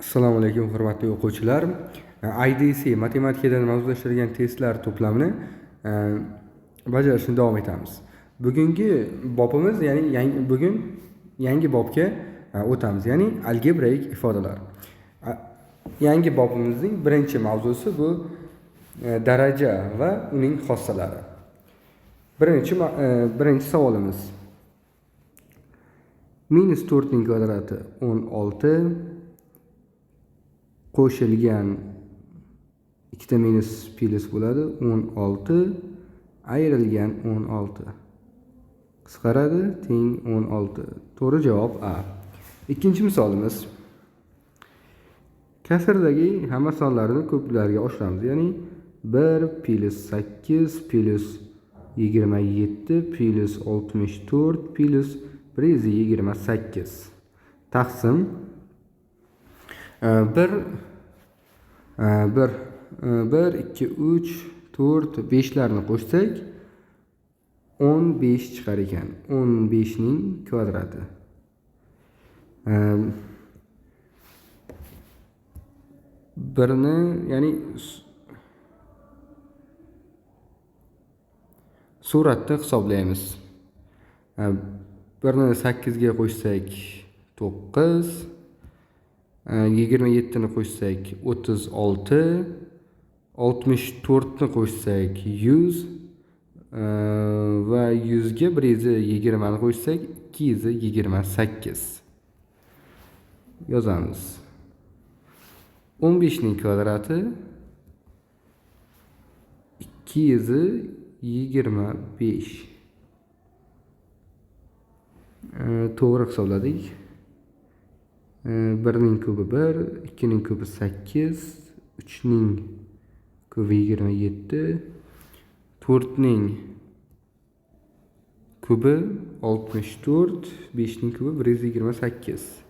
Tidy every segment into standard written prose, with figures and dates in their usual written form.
Assalomu alaykum, hurmatli o'quvchilar. IDC matematikadan mavzulashtirilgan testlar to'plamini bajarishni davom etamiz. Bugungi bobimiz, ya'ni bugun yangi bobga o'tamiz, ya'ni algebraik ifodalar. Yangi bobimizning birinchi mavzusi bu daraja va uning xossalari. Birinchi savolimiz. Minus 4 ning kvadrati 16 qo'shilgan ikkita minus plyus bo'ladi, 16 ayrilgan 16 qisqaradi, teng 16. To'g'ri javob A. Ikkinchi misolimiz. Kasrdagi hamma sonlarni ko'plarga oshiramiz, ya'ni 1 plyus 8 plyus 27 plyus 64 plyus 128 taqsim 1 1 1 2 3 4 5larni qo'shsak 15 chiqar ekan. 15 ning kvadrati. Birni, ya'ni suratda hisoblaymiz. Birni 8 ga qo'shsak 9, 27 ni qo'shsak 36, 64 ni qo'shsak 100 va 100 ga 120 ni qo'shsak 228 yozamiz. 15 ning kvadrati 225. To'g'ri hisobladik. 1ning kubi 1, 2ning kubi 8, 3ning kubi 27, 4ning kubi 64, 5ning kubi 128.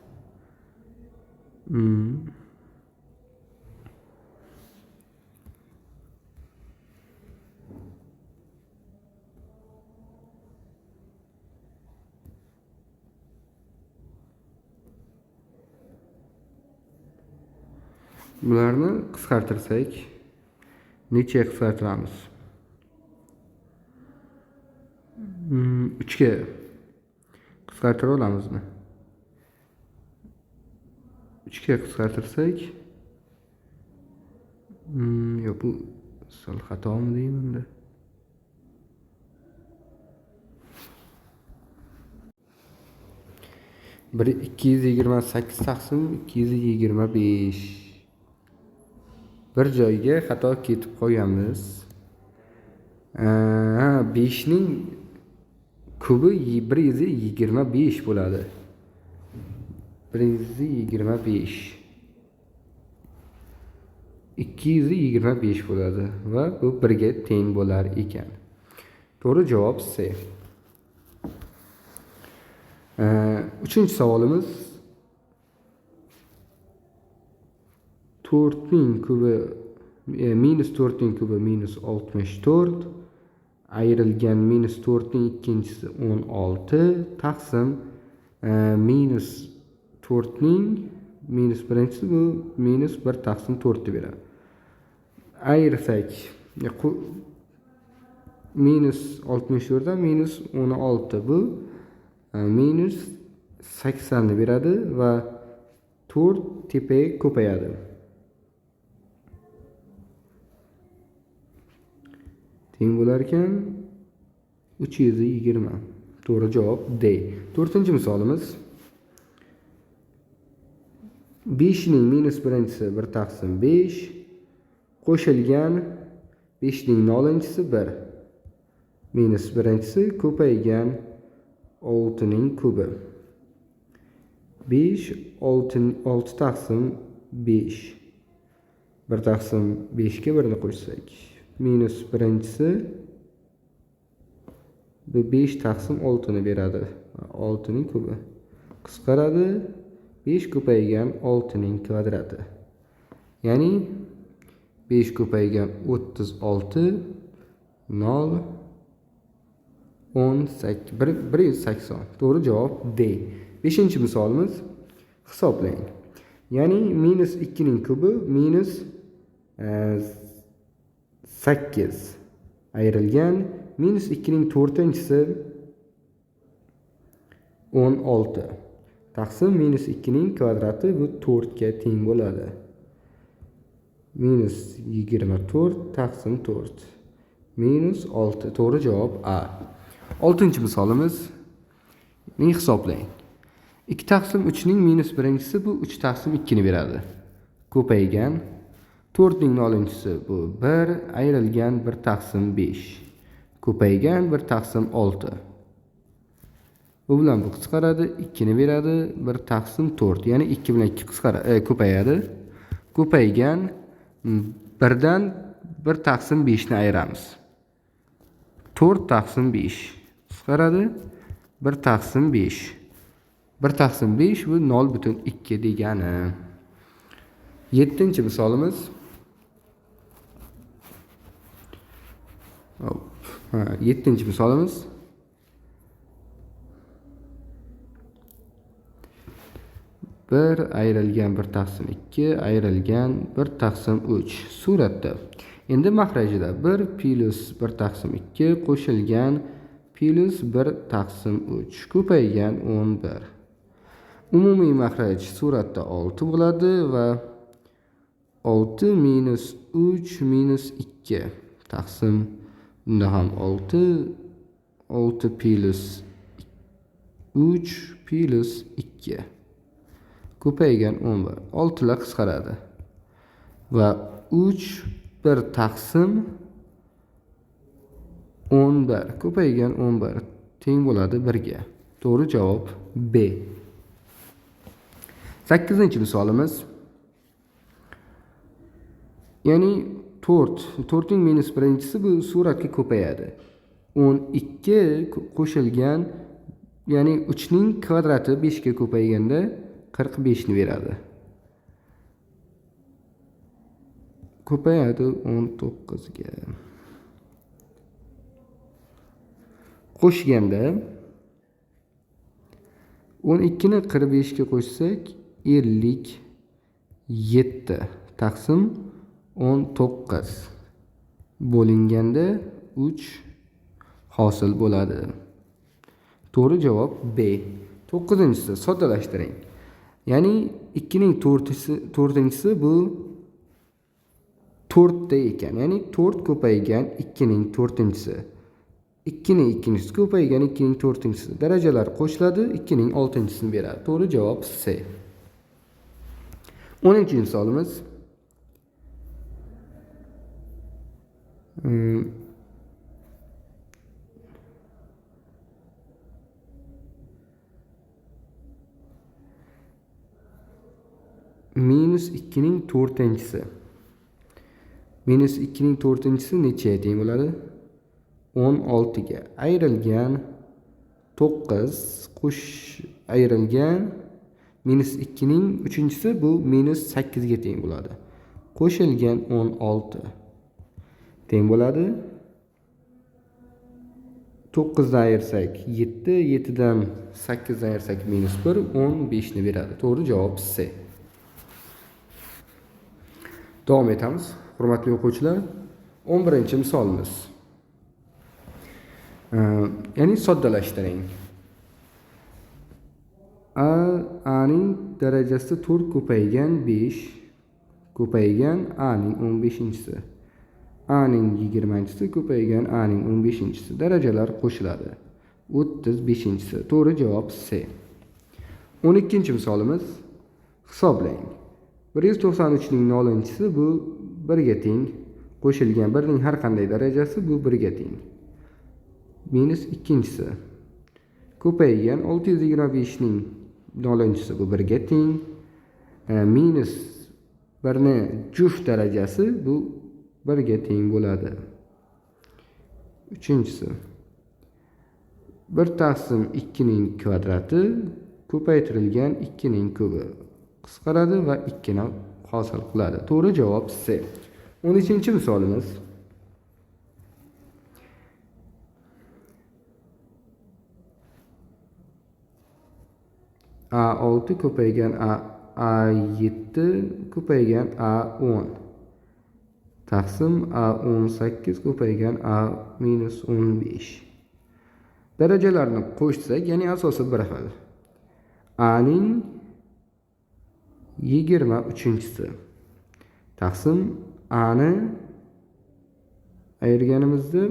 Bularni qisqartirsak, nechaga qisqartiramiz? 3ga qisqartira olamizmi? 3ga qisqartirsak, yo'q, bu sal xatomi deyman-da. Bir 228 taqsim 225. Bir joyga xato ketib qo'yamiz. 5 ning kubi 125 bo'ladi. 125. 225 bo'ladi va bu 1 ga teng bo'lar ekan. To'g'ri javob C. Uchinchi savolimiz. 4 ning kubi minus 4 ning kubi minus 64 ayrilgan minus 4 ning ikkinchisi 16 taqsim minus 4 ning minus birinchisi bu minus 1 taqsim 4 deb beradi. Ayirsak minus 64 dan minus 16 bu minus 80 ni beradi va 4 tepaga ko'payadi. Teng bo'lar ekan 320. To'g'ri javob D. To'rtinchi misolimiz. 5 ning minus birinchisi 1 taqsim 5 qo'shilgan 5 ning nolinchisi 1 minus birinchisi ko'paygan 6 ning kubi. 5 6 taqsim 5. 1 taqsim 5 ga 1 ni qo'shsak minus birinchisi bu 5 taqsim 6 ni beradi. 6 ning kubi qisqaradi. 5 ko'paygan 6 ning kvadrati. Ya'ni 5 ko'paygan 36 0 180. To'g'ri javob D. 5-misolimiz. Hisoblang. Ya'ni minus 2 ning kubi minus 8 ayrilgan minus 2 ning to'rtinchisi 16 taqsim minus 2 ning kvadrati bu 4 ga teng bo'ladi. Minus 24 taqsim 4 minus 6. To'g'ri javob A. 6-chi misolimiz. Ni hisoblang. 2 taqsim 3 ning minus birinchisi bu 3 taqsim 2 ni beradi. Ko'paygan 4 ning 0-inchisi bu 1 ayrilgan 1 taqsim 5. Ko'paygan 1 taqsim 6. Bu bilan bu qisqaradi, 2 ni beradi, 1 taqsim 4. Ya'ni 2 bilan 2 qisqaradi, ko'payadi. Ko'paygan 1 dan 1 taqsim 5 ni ayiramiz. 4 taqsim 5 qisqaradi, 1 taqsim 5. 1 taqsim 5 bu 0,2 degani. 7-chi misolimiz. 7-chi misolimiz. 1 ayrilgan 1 taqsim 2 ayrilgan 1 taqsim 3 suratda. Endi mahrajida 1 plus 1 taqsim 2 qo'shilgan plus 1 taqsim 3 ko'paygan 11. Umumiy mahraj suratda 6 bo'ladi va 6 minus 3 minus 2 taqsim bunda ham 6, 6 plus 3 plus 2 ko'paygan 11. 6 lar qisqaradi va 3 1 taqsim 11 ko'paygan 11 teng bo'ladi 1 ga. To'g'ri javob B. 8-chi misolimiz. Ya'ni 4, 4 ning minus birinchisi bu suratga ko'payadi. 12 qo'shilgan, ya'ni 3 ning kvadrati 5 ga ko'payganda 45 ni beradi. Ko'payadi 19 ga. Qo'shganda 12 ni 45 ga qo'shsak 57 taqsim 19 bo'linganda 3 hosil bo'ladi. To'g'ri javob B. 9-inchisi soddalashtiring. Ya'ni 2 ning 4-inchisi bu 4 ta ekan. Ya'ni 4 ko'paygan 2 ning 4-inchisi. 2 ning 2-inchisi ko'paygan 2 ning 4-inchisi. Darajalar qo'shiladi, 2 ning 6-inchisini beradi. To'g'ri javob C. 10-chi misolimiz. Minus 2 ning 4-inchisi. Minus 2 ning 4-inchisi nechaga teng bo'ladi? 16 ga ayrilgan 9 qo'sh ayrilgan minus 2 ning 3-inchisi bu minus 8 ga teng bo'ladi. Qo'shilgan 16 teng bo'ladi. 9 dan ayirsak 7, 7 dan 8 dan ayirsak minus 1, 15 ni beradi. To'g'ri javob C. Davom etamiz, hurmatli o'quvchilar. 11-chi misolimiz. Ya'ni soddalashtiring. A ning darajasi 4 ko'paygan 5 ko'paygan A ning 15-inchisi. A ning 20-inchisi ko'paygan A ning 15-inchisi. Darajalar qo'shiladi. 35-inchisi. To'g'ri javob C. 12-chi misolimiz. Hisoblang. 193 ning 0-inchisi bu 1 ga teng. Qo'shilgan 1 ning har qanday darajasi bu 1 ga teng. Minus 2-inchisi. Ko'paygan 625 ning 0-inchisi bu 1 ga teng. Minus 1 ni juft darajasi bu 1 ga teng bo'ladi. 3-inchisi. 1 taqsim 2 ning kvadrati ko'paytirilgan 2 ning kubi qisqaradi va 2 ni hosil qiladi. To'g'ri javob C. 13-chi misolimiz. A6 ko'paygan A7 ko'paygan A10 taqsim A18 ko'paygan A minus 15. Darajalarni qo'shsak, ya'ni asosi bir xil. A ning 23-chisi taqsim A ni ayirganimizda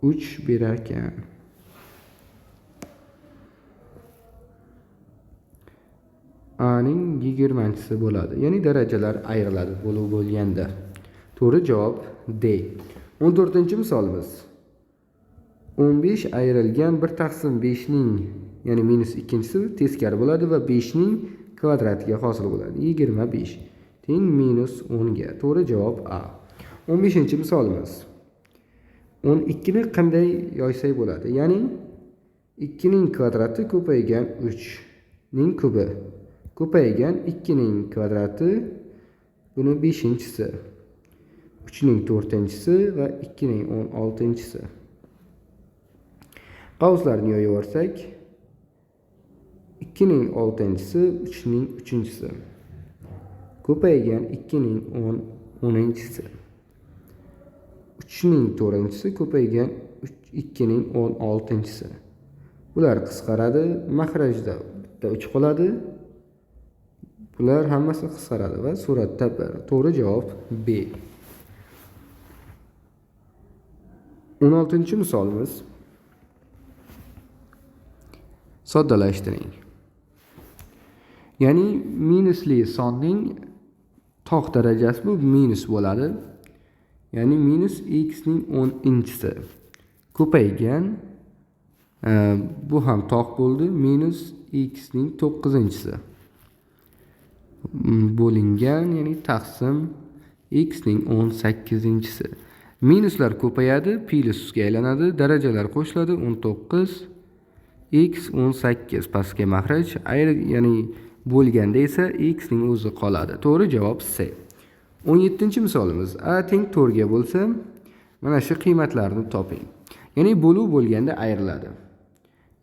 3 berar ekan. A ning 20-chisi bo'ladi. Ya'ni darajalar ayriladi bo'lib bo'lganda. To'g'ri javob D. 14-misolimiz. 15 ayrilgan 1 taqsim 5 ning, ya'ni minus ikkinchisi teskari bo'ladi va 5 ning kvadratiga hosil bo'ladi. 25 teng minus 10 ga. To'g'ri javob A. 15-misolimiz. 12 ni qanday yoysak bo'ladi? Ya'ni 2 ning kvadrati ko'paygan 3 ning kubi ko'paygan 2 ning kvadrati, buni 5-chisi, 3 ning 4-chisi va 2 ning 16-chisi. Qavslarni yoyib yuborsak, 2 ning 6-chisi, 3 ning 3-chisi ko'paygan 2 ning 10-chisi, 3 ning 4-chisi ko'paygan 2 ning 16-chisi. Bular qisqaradi, mahrajda bitta 3 qoladi. Bular hammasi qisqaradi va suratda 1. To'g'ri javob B. 16-misolimiz. Soddalashtiring. Ya'ni minusli sonning tog' darajasi bu minus bo'ladi. Ya'ni minus x ning 10-chisi ko'paygan, bu ham tog' bo'ldi, minus x ning 9-chisi bo'lingan, ya'ni taqsim x ning 18-chisi. Minuslar ko'payadi, plusga aylanadi, darajalar qo'shiladi, 19 x 18 pastga mahraj, ya'ni bo'lganda esa x ning o'zi qoladi. To'g'ri javob C. 17-misolimiz. A teng 4 ga bo'lsa, mana shu qiymatlarni toping. Ya'ni bo'luv bo'lganda ayriladi.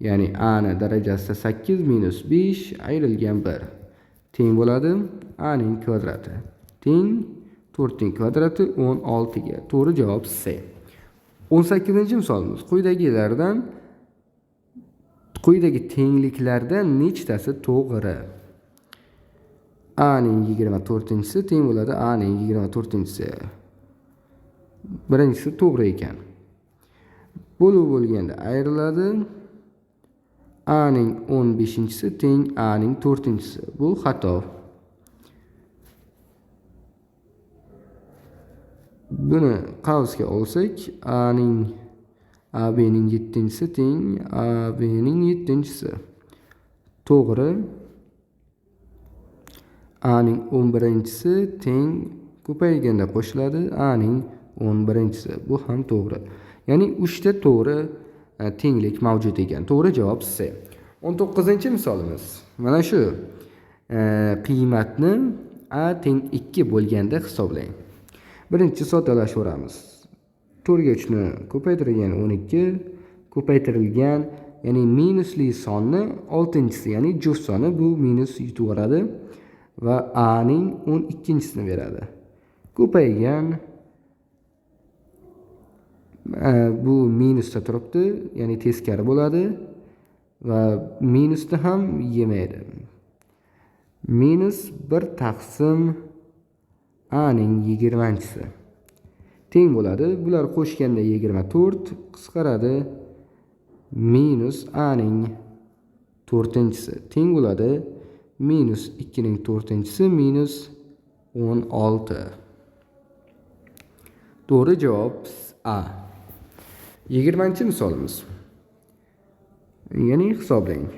Ya'ni A ni darajasi 8 minus 5 ayrilgan 1 teng bo'ladi A ning kvadrati teng 4 ning kvadrati 16 ga. To'g'ri javob C. 18-misolimiz. Quyidagi tengliklardan nechtasi to'g'ri? A ning 24-chisi teng bo'ladi A ning 24-chisi. Birinchisi to'g'ri ekan. Bo'lib bo'lganda ayriladi. A ning 15-chisi teng A ning 4-chisi. Bu xato. Buni qavsga olsak, A ning AB ning 7-chisi teng AB ning 7-chisi. To'g'ri. A ning 11-chisi teng ko'payganda qo'shiladi A ning 11-chisi. Bu ham to'g'ri. Ya'ni 3 ta to'g'ri tenglik mavjud ekan. To'g'ri javob C. 19-misolimiz. Mana shu qiymatni A teng 2 bo'lganda hisoblang. Birinchi soddalashaveramiz. 4 ga 3 ni ko'paytirilgan 12 ko'paytirilgan, ya'ni minusli sonni 6-chisi, ya'ni juft soni bu minus yutib yuboradi va A ning 12-chisini beradi. Ko'paygan bu minusda turibdi, ya'ni teskari bo'ladi va minusni ham yemaydi. Minus 1 taqsim A ning 20-chisi teng bo'ladi. Bular qo'shganda 24 qisqaradi. Minus A ning 4-chisi teng bo'ladi. Minus 2 ning 4-chisi minus 16. To'g'ri javob A. 20-misolimiz. Ya'ni hisoblang.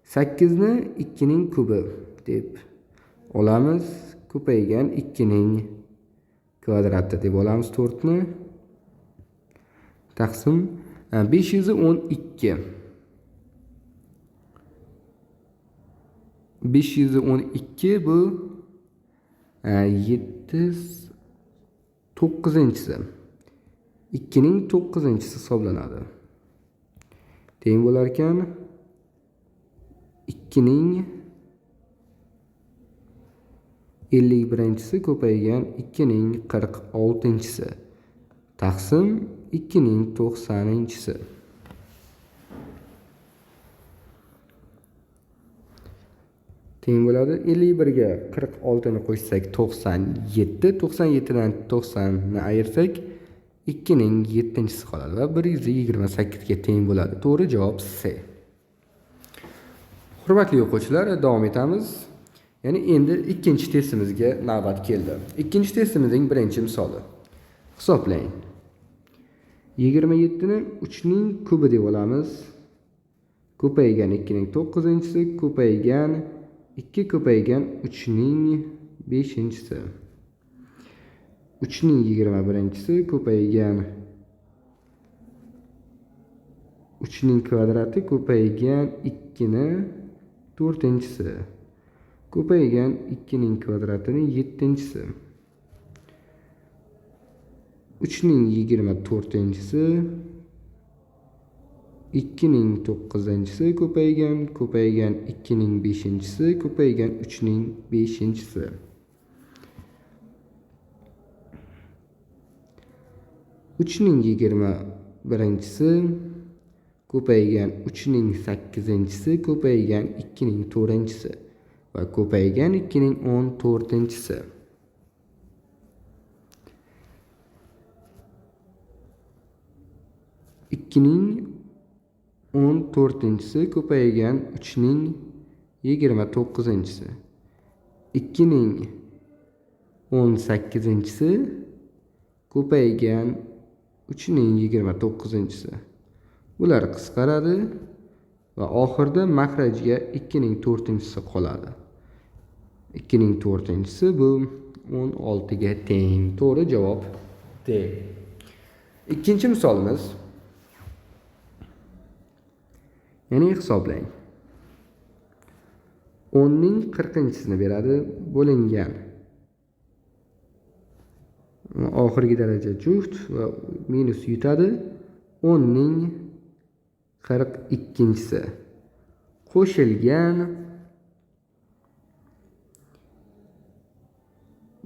8 ni 2 ning kubi deb olamiz. Ko'paygan 2 ning kvadrati deb olamiz 4 ni. Taqsim 512. 512 bu 9-chisi. 2 ning 9-chisi hisoblanadi. Teng bo'lar ekan 2ning 51-chisi ko'paygan 2ning 46-chisi taqsim 2ning 90-chisi. Teng bo'ladi 51 ga 46 ni qo'shsak 97, 97 dan 90 ni ayirsak 2ning 7-chisi qoladi va 128 ga teng bo'ladi. To'g'ri javob C. Hurmatli o'quvchilar, davom etamiz. Ya'ni endi ikkinchi testimizga navbat keldi. Ikkinchi testimizning birinchi misoli. Hisoblang. 27 ni 3 ning kubi deb olamiz. Ko'paygan 2 ning 9-chisi ko'paygan 2 ko'paygan 3 ning 5-chisi. 3 ning 21-chisi ko'paygan 3 ning kvadrati ko'paygan 2 ni 4-chisi ko'paygan 2 ning kvadratining 7-chisi. 3 ning 24-chisi 2 ning 9-chisi ko'paygan 2 ning 5-chisi ko'paygan 3 ning 5-chisi. 3 ning 21-chisi ko'paygan 3 ning 8-chisi ko'paygan 2 ning 4-chisi va ko'paygan 2 ning 14-chisi. 2 ning 14-chisi ko'paygan 3 ning 29-chisi. 2 ning 18-chisi ko'paygan 3 ning 29-chisi. Bular qisqaradi va oxirida mahrajga 2 ning 4-chisi qoladi. 2 ning 4-chisi bu 16 ga teng. To'g'ri javob D. Ikkinchi misolimiz. Ya'ni hisoblang. 10 ning 40-chisini beradi, bo'lingan. Oxirgi daraja juft va minus yutadi. 10 ning 42-chisi qo'shilgan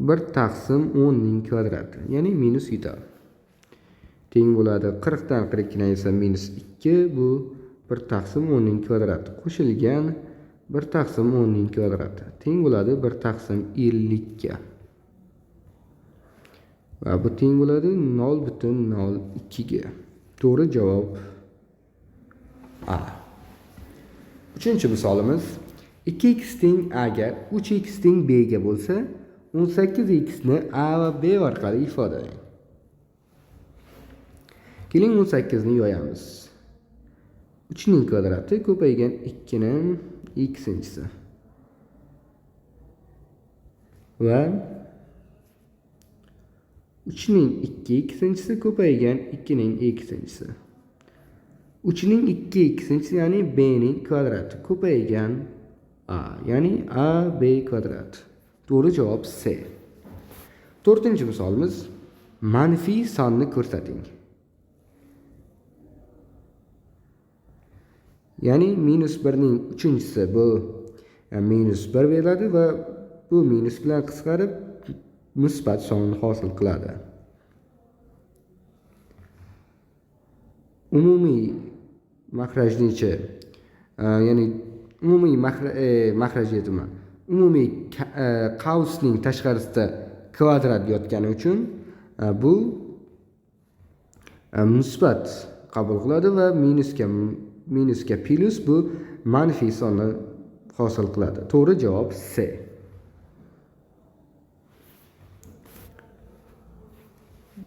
1 taqsim 10 ning kvadrati, ya'ni minus yutadi. Teng bo'ladi 40 dan 42 ni ayirsa minus 2, bu 1 taqsim 10 ning kvadrati qo'shilgan 1 taqsim 10 ning kvadrati teng bo'ladi 1 taqsim 50 ga. Va bu teng bo'ladi 0.02 ga. To'g'ri javob A. Uchinchi misolimiz 2x teng a ga, 3x teng b ga bo'lsa, 18x ni a va b orqali ifodalang. Keling 18 ni yoyamiz. 3 ning kvadrati ko'paygan 2 ning x-inchisi va 3 ning 2 x-inchisi ko'paygan 2 ning x-inchisi. 3 ning 2 x-inchisi ya'ni b ning kvadrati ko'paygan a, ya'ni a b kvadrat. To'g'ri javob C. To'rtinchi misolimiz manfiy sonni ko'rsating. Ya'ni minus 1 ning 3-chisi bu minus 1 beradi va bu minus bilan qisqarib musbat sonni hosil qiladi. Umumiy mahrajnichi, ya'ni umumiy mahraj deyman. Umumiy qavsning tashqarisida kvadrat yotgani uchun bu musbat qabul qiladi va minusga plus bu manfiy sonni hosil qiladi. To'g'ri javob C.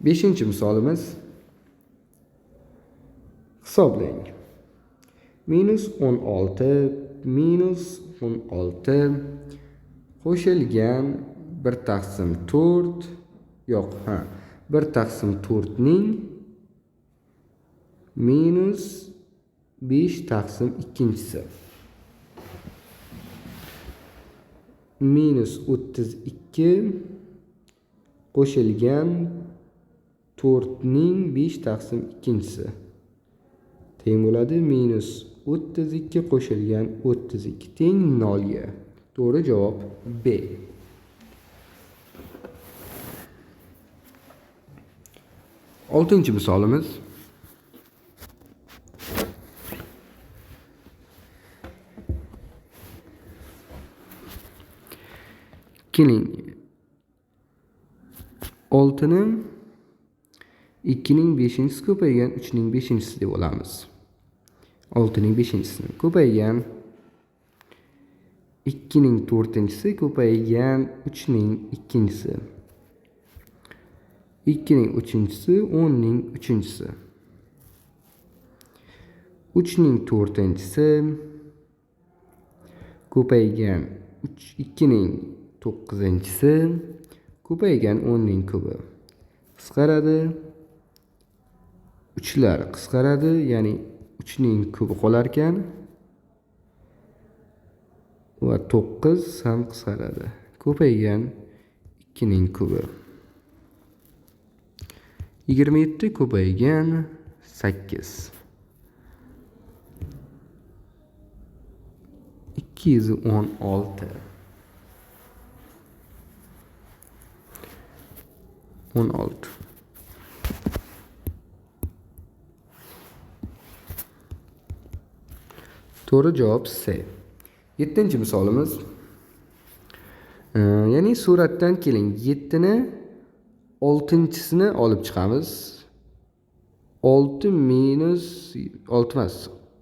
Beshinchi misolimiz. Hisoblang. Minus 16 minus 16 qo'shilgan 1 taqsim 4, yo'q, ha, 1 taqsim 4 ning minus 5 taqsim 2-chisi. Minus 32 qo'shilgan 4 ning 5 taqsim 2-chisi. Teng bo'ladi minus 32 qo'shilgan 32 teng 0 ga. To'g'ri javob B. Oltinchi misolimiz. Keling, 6ni 2ning 5-chisi ko'paygan 3ning 5-chisi deb olamiz. 6ning 5-chisini ko'paygan 2ning 4-chisi ko'paygan 3ning 2-chisi. 2ning 3-chisi 10ning 3-chisi. 3ning 4-chisi ko'paygan 2ning 9-chisi ko'paygan 10ning kubi. Qisqaradi. 3lar qisqaradi, ya'ni 3ning kubi qolar ekan va 9 ham qisqaradi. Ko'paygan 2ning kubi. 27 ko'paygan 8. 216. 16. To'g'ri javob C. 7-chi misolimiz. Ya'ni suratdan keling 7ni 6-chisini olib chiqamiz. 6 minus 6 emas,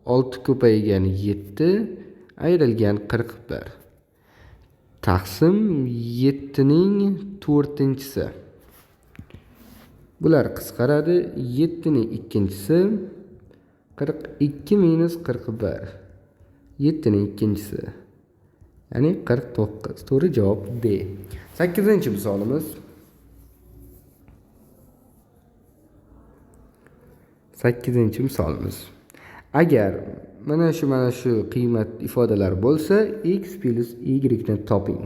6 ko'paygan 7 ayrilgan 41. Taqsim 7ning 4-chisi. Bular qisqaradi. 7ning 2-chisi 42 minus 41. 7ning 2-chisi. Ya'ni 49. To'g'ri javob D. 8-chi misolimiz. 8-chi misolimiz. Agar mana shu qiymat ifodalar bo'lsa, x plus y ni toping.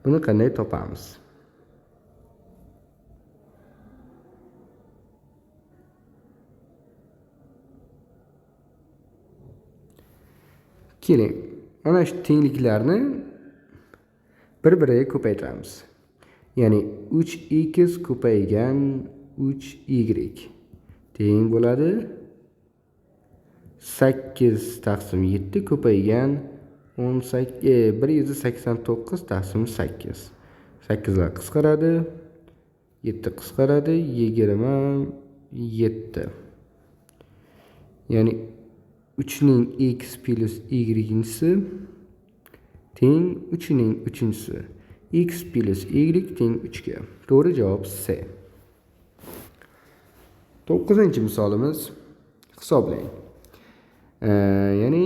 Buni qanday topamiz? Keling, mana shu tengliklarni bir-biriga ko'paytiramiz. Ya'ni 3x ko'paygan 3y teng bo'ladi 8 taqsim 7 ko'paygan 189 taqsim 8. 8lar qisqaradi, 7 qisqaradi, 27. Ya'ni 3ning x plus y-inchisi teng 3ning 3-chisi. X plus y teng 3 ga. To'g'ri javob C. 9-chi misolimiz. Hisoblang. Ya'ni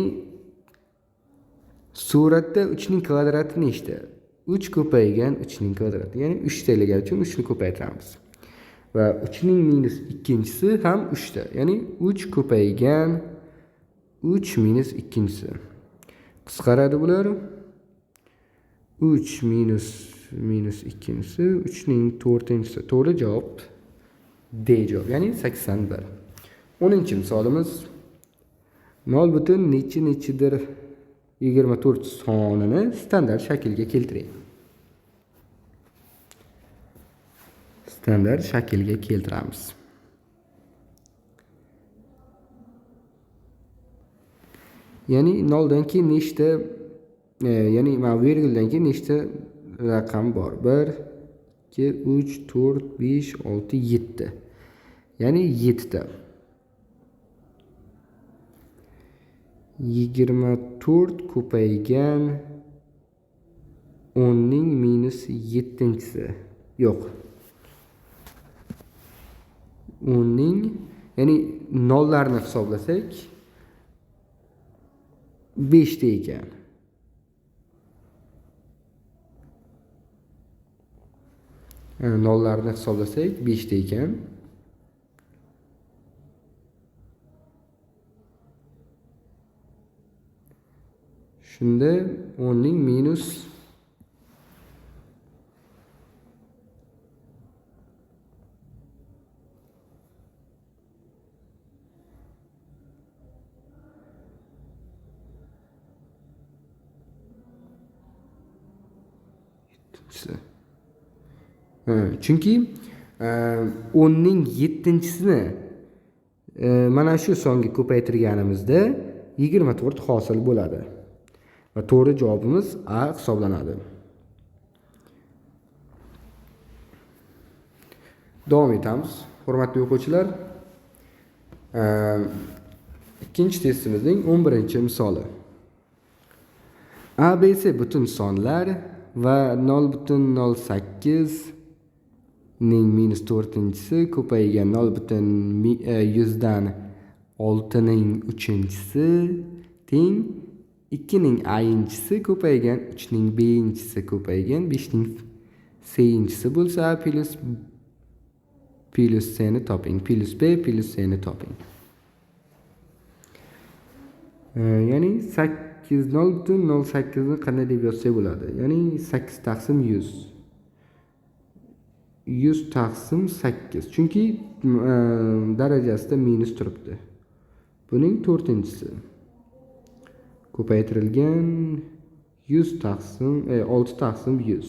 suratda 3ning kvadrati nechta? 3 ko'paygan 3ning kvadrati. Ya'ni 3 taligi uchun 3 ni ko'paytiramiz. Va 3ning minus 2-chisi ham 3 ta. Ya'ni 3 ko'paygan 3 minus 2-chisi. Qisqaradi bular. 3 minus 2-chisi 3ning 4-chisi. To'g'ri javob D javob, ya'ni 81. 10-chi misolimiz. 0 butun nechi nechidir 24 sonini standart shaklga keltiring. Standart shaklga keltiramiz. Ya'ni 0 dan keyin nechta, ya'ni mana verguldan keyin nechta raqam bor? 1 2 3 4 5 6 7. Ya'ni 7 ta. 24 ko'paygan 10ning minus 7-chisi. Yo'q. 10ning, ya'ni nollarni hisoblasak 5 ta ekan. Nollarni hisoblasak 5 ta ekan. Shunda 10ning minus Chunki 10ning 7-chisini mana shu songa ko'paytirganimizda 24 hosil bo'ladi. Va to'g'ri javobimiz A hisoblanadi. Davom etamiz, hurmatli o'quvchilar. Ikkinchi testimizning 11-misoli. ABC butun sonlar va 0.08 ning minus 4-chisi ko'paygan 0.106 ning 3-chisi teng 2 ning a-inchisi ko'paygan 3 ning b-inchisi ko'paygan 5 ning c-inchisi bo'lsa, A plus C ni toping, plus B plus C ni toping. Ya'ni 0.08 ni qanday deb yozsak bo'ladi? Ya'ni 8 taqsim 100. 100 taqsim 8. Chunki darajasida minus turibdi. Buning 4-chisi ko'paytirilgan 100 taqsim 6 taqsim 100.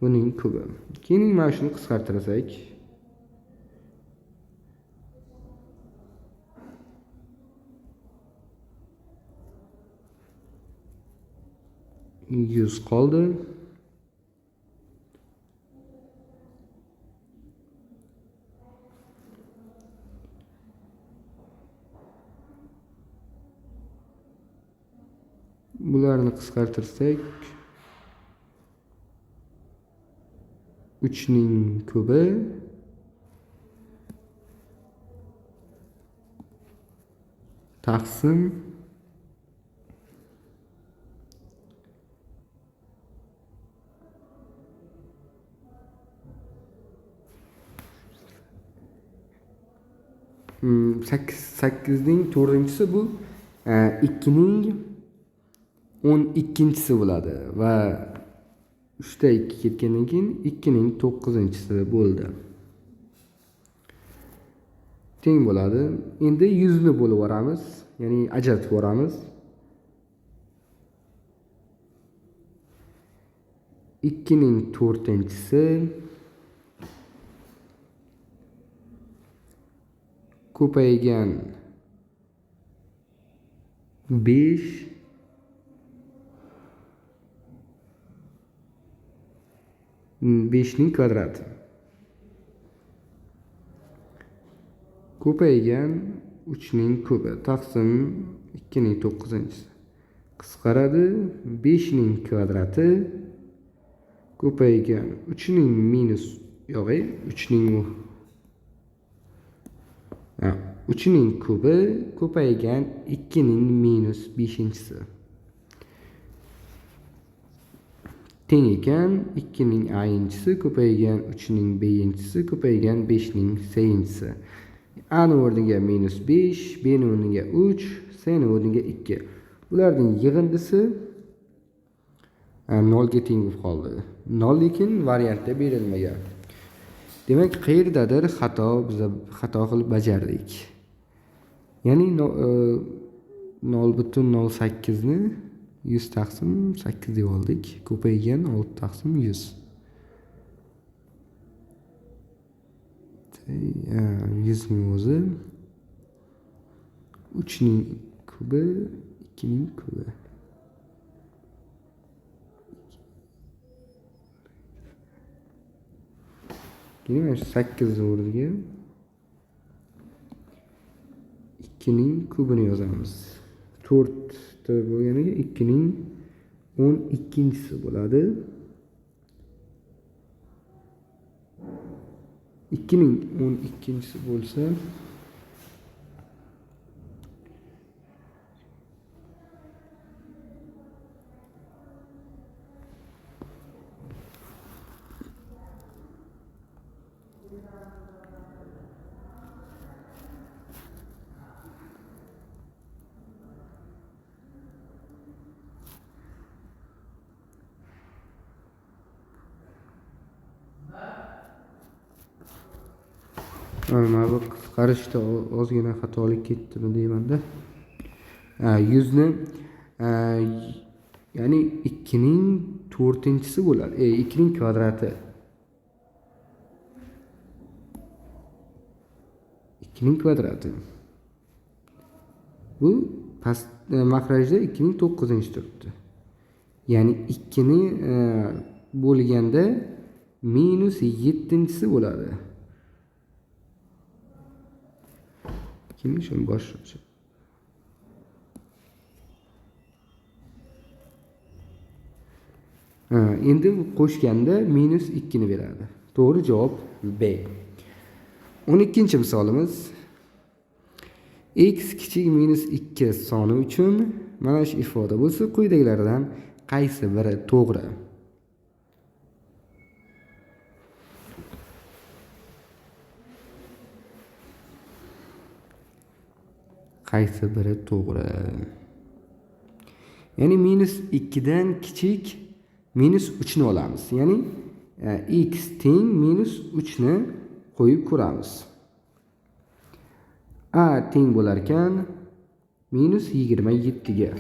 Buning kubi. Keyin mana shuni qisqartirsak, 100 qoldi. Bularni qisqartirsak 3 ning kubi taqsim 8 ning 4-chisi bu 2 ning 12-chisi bo'ladi va 3 ta 2 ketgandan keyin 2 ning 9-chisi bo'ldi. Teng bo'ladi. Endi 100 ni bo'lib yuboramiz, ya'ni ajratib yuboramiz. 2 ning 4-chisi ko'paygan 5 5 ning kvadrati ko'paygan 3 ning kubi taqsim 2 ning 9-chisi. Qisqaradi. 5 ning kvadrati ko'paygan 3 ning minus yo'q, 3 ning 3 ning kubi ko'paygan 2 ning minus 5-chisi. Teng ekan 2 ning a-inchisi ko'paygan 3 ning b-inchisi ko'paygan 5 ning c-inchisi. A ni o'rniga minus 5, b ni o'rniga 3, c ni o'rniga 2. Ularning yig'indisi 0 ga teng bo'lib qoldi. 0 lekin variantda berilmagan. Demak, qayerdadir xato, biz xato qilib bajardik. Ya'ni 0.08 ni 100 taqsim 8 deb oldik. Ko'paygan 6 taqsim 100. 100 ning o'zi 3 ning kubi 2 ning kubi. Keyin mana shu 8 ning o'rniga 2 ning kubini yozamiz. 4 ta bo'lganiga 2 ning 12-chisi bo'ladi. 2 ning 12-chisi bo'lsa mana bu qisqarishda ozgina xatolik ketdimi deymanda. 100 ni ya'ni 2 ning to'rtinchisi bo'ladi. 2 ning kvadrati. 2 ning kvadrati. Bu past mahrajda 2 ning to'qqizinchi turibdi. Ya'ni 2ni bo'lganda minus 7-inchisi bo'ladi. Keyin shuni bosh. Endi qo'shganda minus 2 ni beradi. To'g'ri javob B. 12-misolimiz. X kichik minus 2 soni uchun mana shu ifoda bo'lsa, quyidagilardan qaysi biri to'g'ri? Qaysi biri to'g'ri? Ya'ni minus 2 dan kichik minus 3 ni olamiz. Ya'ni x teng minus 3 ni qo'yib ko'ramiz. A teng bo'lar ekan minus 27 ga.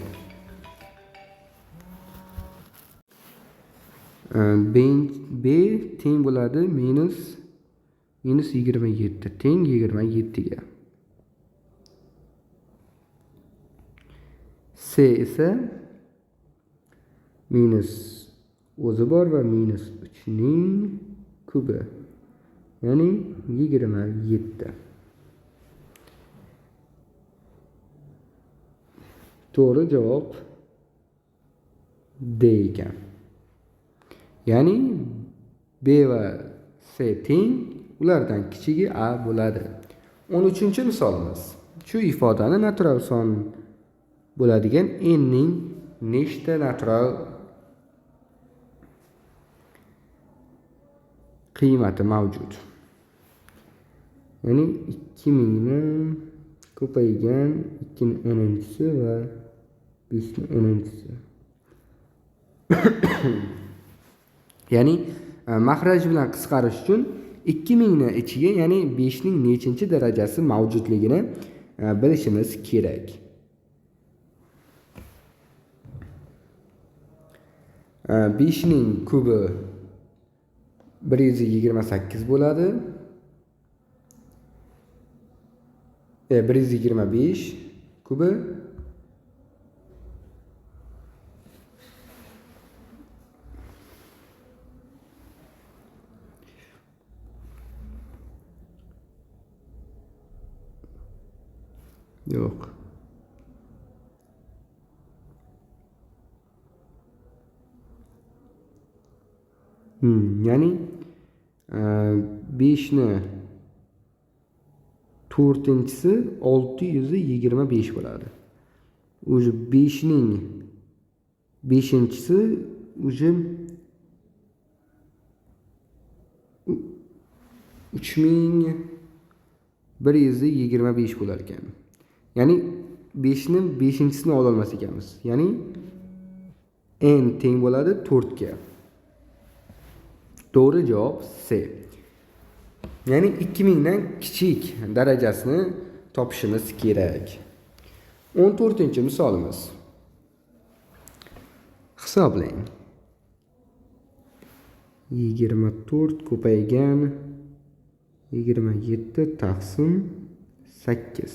B teng bo'ladi minus 27 teng 27 ga. C esa minus o'zi bor va minus 3 ning kubi, ya'ni 27. To'g'ri javob D ekan. Ya'ni B va C teng, ulardan kichigi A bo'ladi. 13-misolimiz. Shu ifodani natural son bo'ladigan n ning nechta natural qiymati mavjud? Ya'ni 2000 ni ko'paygan 2 ning 10-inchisi va 5 ning 10-inchisi. Ya'ni mahraj bilan qisqarish uchun 2000 ni ichiga, ya'ni 5 ning nechinchi darajasi mavjudligini bilishimiz kerak. 5 ning kubi 128 bo'ladi. 125 kubi yo'q. Ya'ni 5 ni to'rtinchisi 625 bo'ladi. Уже 5 ning beshinchisi уже 3125 bo'lar ekan. Ya'ni 5 ning beshinchisini ola olmas ekanmiz. Ya'ni n teng bo'ladi 4 ga. To'g'ri javob C. Ya'ni 2000 dan kichik darajasini topishimiz kerak. 14-misolimiz. Hisoblang. 24 ko'paygan 27 taqsim 8.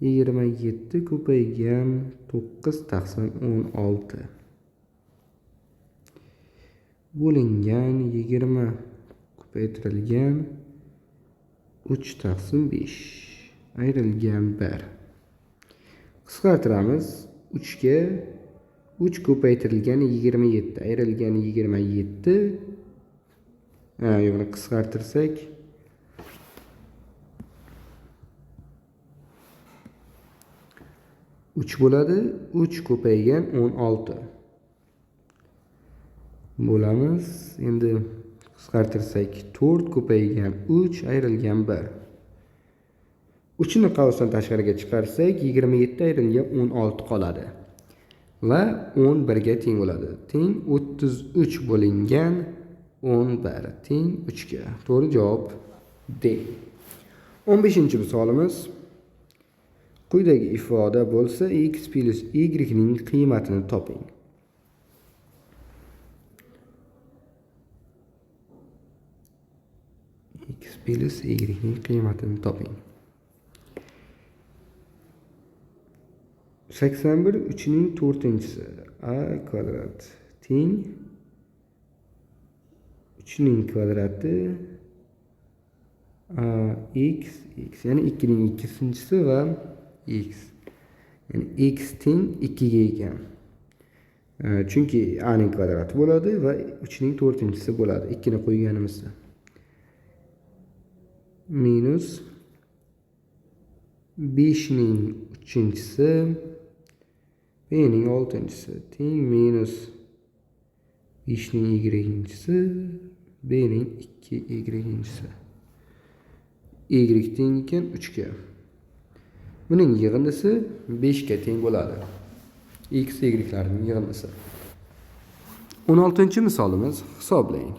27 ko'paygan 9 taqsim 16. Bo'lingan 20 ko'paytirilgan 3 taqsim 5 ayrilgan 1. Qisqartiramiz. 3 ga 3 ko'paytirilgan 27 ayrilgan 27. Yo'q, qisqartirsak 3 bo'ladi. 3 ko'paygan 16 bo'lamiz. Endi qisqartirsak 4 ko'paygan 3 ayrilgan 1. 3 ni qavsdan tashqariga chiqarsak 27 ayrilgan 16 qoladi. Va 11 ga teng bo'ladi. Teng 33 bo'lingan 11 teng 3 ga. To'g'ri javob D. 15-misolimiz. Quyidagi ifoda bo'lsa x plus y ning qiymatini toping. X plus y ning qiymatini toping. 81 3ning 4-inchisi a kvadrat teng 3ning kvadrati a x x, ya'ni 2ning 2-inchisi va x, ya'ni x teng 2 ga ekan. Chunki a ning kvadrati bo'ladi va 3ning 4-inchisi bo'ladi 2 ni qo'yganimizda. Minus 5 ning 3-inchisi b ning 6-inchisi teng minus 5 ning y-inchisi b ning 2 y-inchisi. Y teng ekan 3 ga. Buning yig'indisi 5 ga teng bo'ladi. X y larning yig'indisi. 16-misolimiz hisoblang.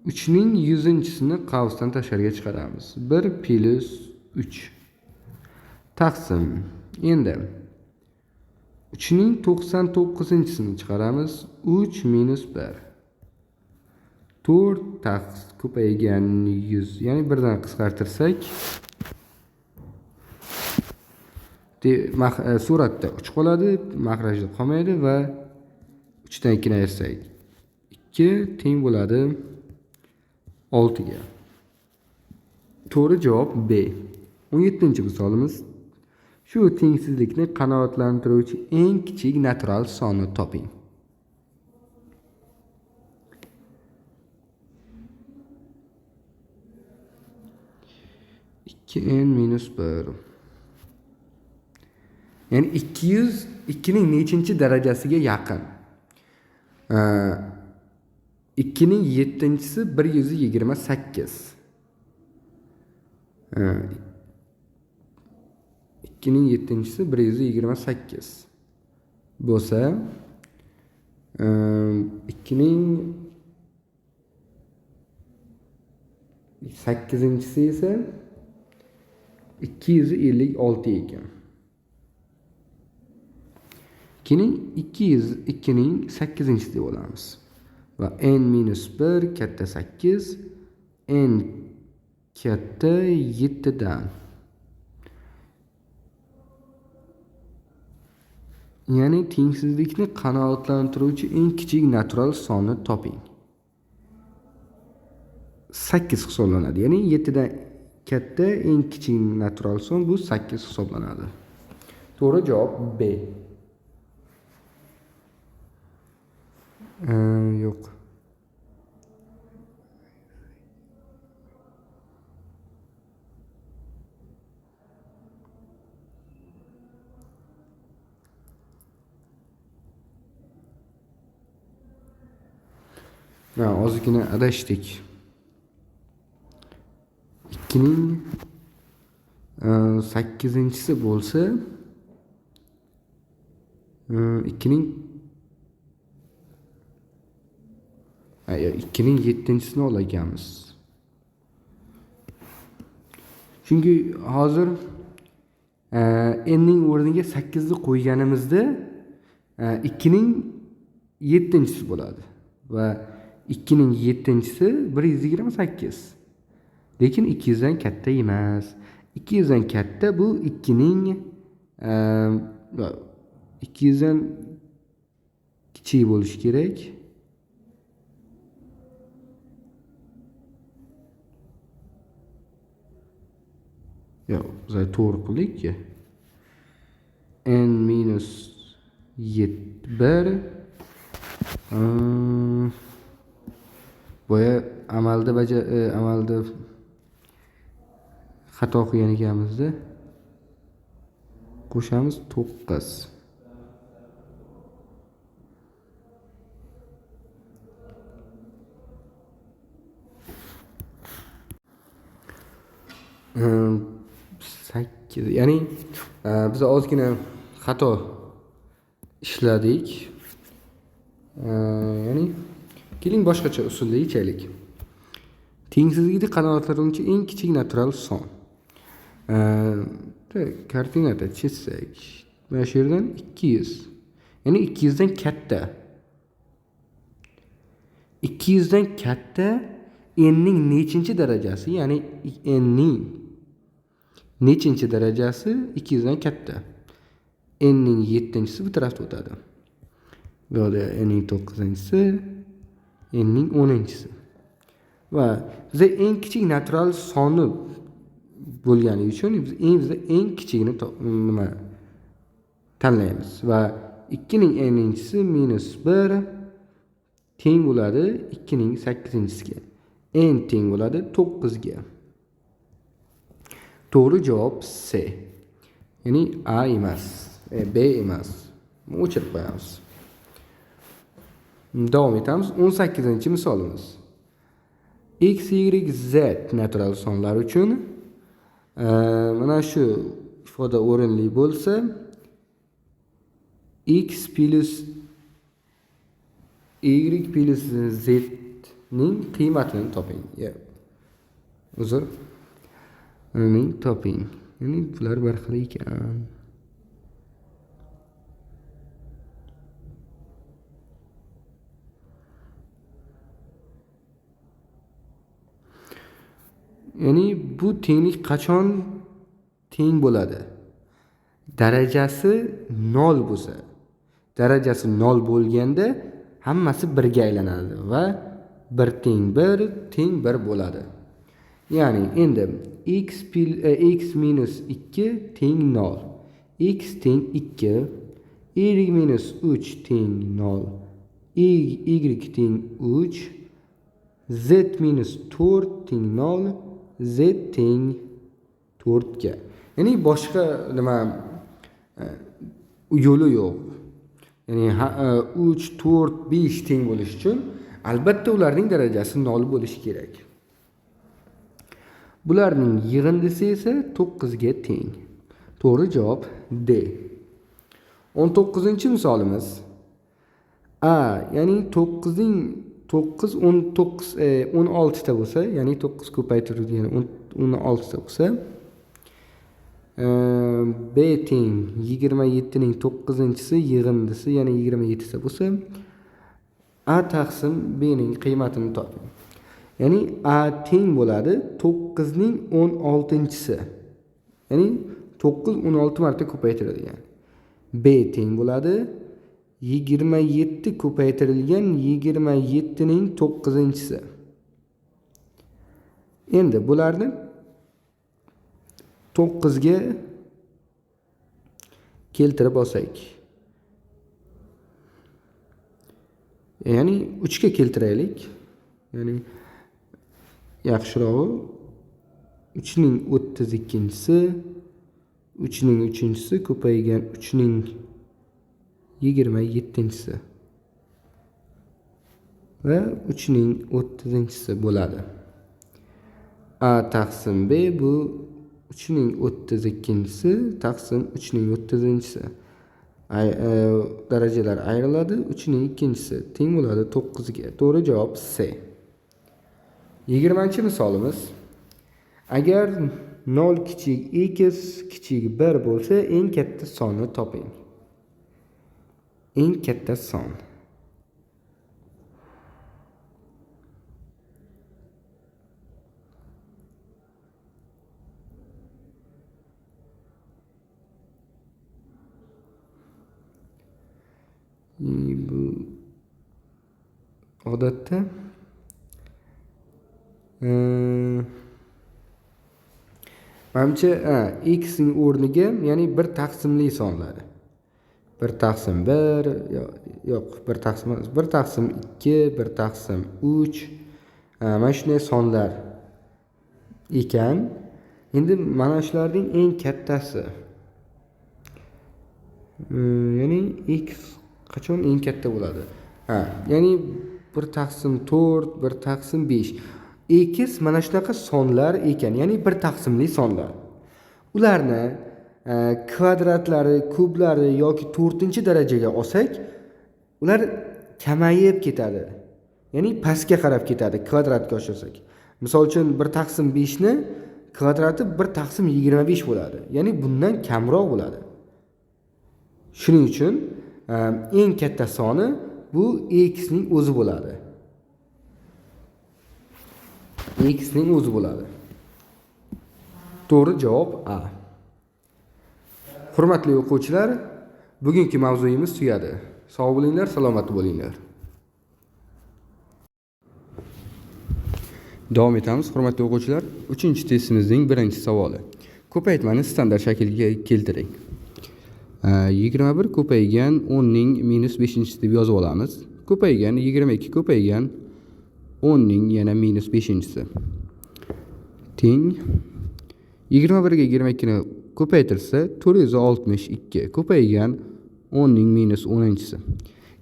3ning 100-inchisini qavsdan tashqariga chiqaramiz. 1 plus 3 taqsim. Endi 3ning 99-inchisini chiqaramiz. 3 minus 1. 4 taqsim ko'paygan 100, ya'ni birdan qisqartirsak suratda 3 qoladi, mahrajda qolmaydi va 3 dan 2 ni ayirsak 2 teng bo'ladi 6 ga. To'g'ri javob B. 17-misolimiz. Shu tengsizlikni qanoatlantiruvchi eng kichik natural sonni toping. 2n minus 1. Ya'ni 202 ning nechinchi darajasiga yaqin? 2 ning 7-inchisi 128. 2 ning 7-inchisi 128 bo'lsa, 2 ning 8-inchisi esa 256 ekan. 2ning 202 ning 8-inchisi deb olamiz. Va n minus 1 katta 8, n katta 7 dan. Ya'ni tengsizlikni qanoatlantiruvchi eng kichik natural sonni toping. 8 hisoblanadi. Ya'ni 7 dan katta eng kichik natural son bu 8 hisoblanadi. To'g'ri javob B. Yo'q. Ha, ozgina adashdik. 2ning 8-inchisi bo'lsa, 2ning 7-inchisini olganmiz. Chunki hozir n ning o'rniga 8 ni qo'yganimizda 2ning 7-inchisi bo'ladi va 2ning 7-inchisi 128. Lekin 200 dan katta emas. 200 dan katta bu 2ning 200 dan kichik bo'lishi kerak. Yo'q, biz to'g'ri qildik-ku. N minus 1 boya amalda amalda xato qilgan ekanmizda. Qo'shamiz 9. 8, ya'ni biz ozgina xato ishladik. Ya'ni keling boshqacha usulda yechaylik. Tengsizlikni qanoatlantiruvchi eng kichik natural son. Koordinata chizsak, mana shu yerdan 200. Ya'ni 200 dan katta. 200 dan katta N ning nechinchi darajasi, ya'ni n ning nechinchi darajasi 200 dan katta. N ning 7-inchisi bu tarafda o'tadi. Bu yoqda n ning 9-inchisi, n ning 10-inchisi. Va biza eng kichik natural soni bo'lgani uchun biz eng kichigini nima tanlaymiz va 2 ning n-inchisi minus 1 teng bo'ladi 2 ning 8-inchisiga. N teng bo'ladi 9 ga. To'g'ri javob C. Ya'ni A emas, B emas. O'chirib qo'yamiz. Davom etamiz. 18-misolimiz. X, Y, Z natural sonlar uchun mana shu ifoda o'rinli bo'lsa, X plus Y plus Z ning qiymatini toping. Uzr. Ning toping. Ya'ni bular bir xil ekan. Ya'ni bu tenglik qachon teng bo'ladi? Darajasi 0 bo'lsa. Darajasi 0 bo'lganda hammasi birga aylanadi va 1 teng 1 teng 1 bo'ladi. Ya'ni endi x minus 2 teng 0, x teng 2, y minus 3 teng 0, y teng 3, z minus 4 teng 0, z teng 4 ga. Ya'ni boshqa nima yo'li yo'q. Ya'ni 3, 4, 5 teng bo'lishi uchun albatta ularning darajasi 0 bo'lishi kerak. Bularning yig'indisi esa 9 ga teng. To'g'ri javob D. 19-misolimiz. A, ya'ni 9 ning 9 19 16 ta bo'lsa, ya'ni 9 ko'paytirilgan 16 ta bo'lsa, B teng 27 ning 9-inchisi yig'indisi, ya'ni 27 ta bo'lsa, A taqsim B ning qiymatini toping. Ya'ni A teng bo'ladi 9 ning 16-inchisi. Ya'ni 9 16 marta ko'paytirilgan. B teng bo'ladi 27 ko'paytirilgan 27 ning 9-inchisi. Endi bularni 9 ga keltirib olsak. Ya'ni 3 ga keltiraylik. Ya'ni yaxshirog'i 3 ning 32-inchisi, 3 ning 3-inchisi ko'paygan 3 ning 27-inchisi va 3 ning 30-inchisi bo'ladi. A taqsim B bu 3 ning 32-inchisi taqsim 3 ning 30-inchisi. Darajalar ayriladi. 3 ning 2-inchisi teng bo'ladi 9 ga. To'g'ri javob C. 20-misolimiz. Agar 0 kichik x kichik 1 bo'lsa, eng katta sonni toping. Eng katta son. Bu odatda manimcha x ning o'rniga, ya'ni bir taqsimli sonlari. 1 taqsim 1, yo'q, 1 taqsim 1 taqsim 2, 1 taqsim 3, mana shunday sonlar ekan. Endi mana shularning eng kattasi, ya'ni x qachon eng katta bo'ladi? Ha, ya'ni 1 taqsim 4, 1 taqsim 5. X mana shunaqa sonlar ekan, ya'ni bir taqsimli sonlar. Ularni kvadratlari, kublari yoki 4-darajaga olsak, ular kamayib ketadi. Ya'ni pastga qarab ketadi kvadratga oshirsak. Misol uchun 1 taqsim 5 ni kvadrati 1 taqsim 25 bo'ladi. Ya'ni bundan kamroq bo'ladi. Shuning uchun eng katta soni bu x ning o'zi bo'ladi. x ning o'zi bo'ladi. To'g'ri javob A. Hurmatli o'quvchilar, bugungi mavzuyimiz tugadi. Sog' bo'linglar, salomat bo'linglar. Davom etamiz, hurmatli o'quvchilar. 3-testimizning 1-savoli. Ko'paytmani standart shaklga keltiring. 21 ko'paygan 10 ning minus 5-inchisi deb yozib olamiz. Ko'paygan 22 ko'paygan 10 ning yana minus 5-inchisi. Teng 21 ga 22 ni ko'paytirsa 462 ko'paygan 10 ning minus 10-inchisi.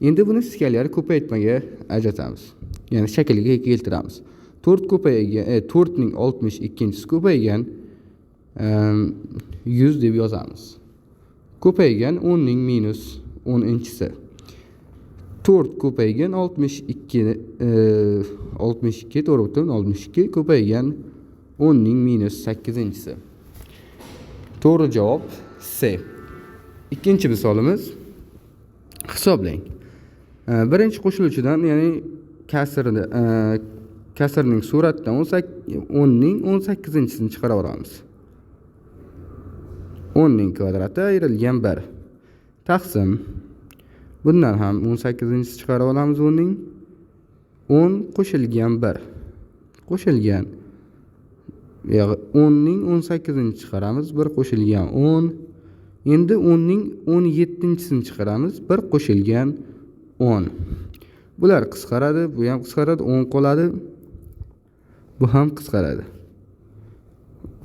Endi buni skalyar ko'paytmaga ajratamiz. Ya'ni shaklga keltiramiz. 4 ko'paygan 4 ning 62-inchisi ko'paygan 100 deb yozamiz. Ko'paygan 10 ning minus 10-inchisi. 4 ko'paygan 62 62 to'g'ri butun 62 ko'paygan 10 ning minus 8-inchisi. To'g'ri javob C. Ikkinchi misolimiz. Hisoblang. Birinchi qo'shiluvchidan, ya'ni kasrni kasrning suratdan 10 ning 18-inchisini chiqarib olamiz. 10 ning kvadrati ayrilgan 1 taqsim. Bundan ham 18-inchisi chiqarib olamiz 10 ning 10 qo'shilgan 1 qo'shilgan 10 ning 18-inchisi chiqaramiz 1 qo'shilgan 10. Endi 10 ning 17-inchisini chiqaramiz 1 qo'shilgan 10. Bular qisqaradi, bu ham qisqaradi, 10 qoladi. Bu ham qisqaradi.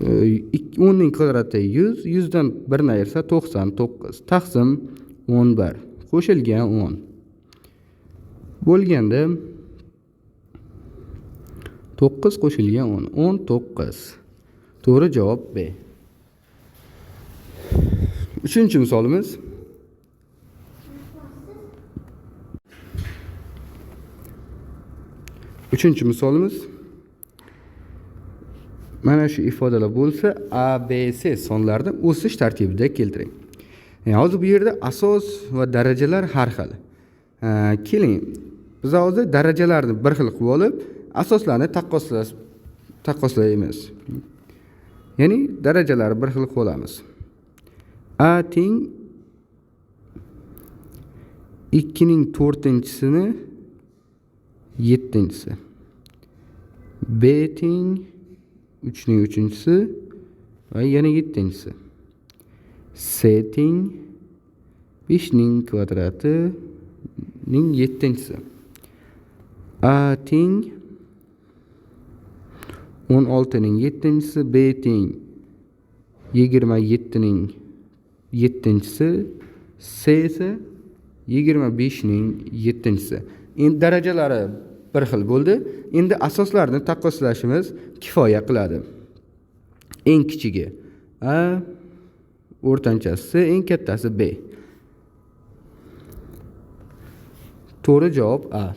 10 ning kvadrati 100, 100 dan 1 ni ayirsa 99 taqsim 11 qo'shilgan 10. Bo'lganda 9 qo'shilgan 10, 19. To'g'ri javob B. Uchinchi misolimiz. Uchinchi misolimiz. Mana shu ifodalar bo'lsa, A, B, C sonlarini o'sish tartibida keltiring. Yani hozir bu yerda asos va darajalar har xil. Keling, biz hozir darajalarni bir xil qilib olib, asoslarni taqqoslaymiz. Ya'ni darajalarni bir xil qilib olamiz. A teng 2 ning 4-inchisini 7-inchisi. B teng 3 ning 3-inchisi va yana 7-inchisi. C teng 5 ning kvadrati ning 7-inchisi. A teng 16 ning 7-inchisi, B teng 27 ning 7-inchisi, C esa 25 ning 7-inchisi. Endi darajalari bir xil bo'ldi. Endi asoslarni taqqoslashimiz kifoya qiladi. Eng kichigi A, o'rtanchasi, eng kattasi B. To'g'ri javob A.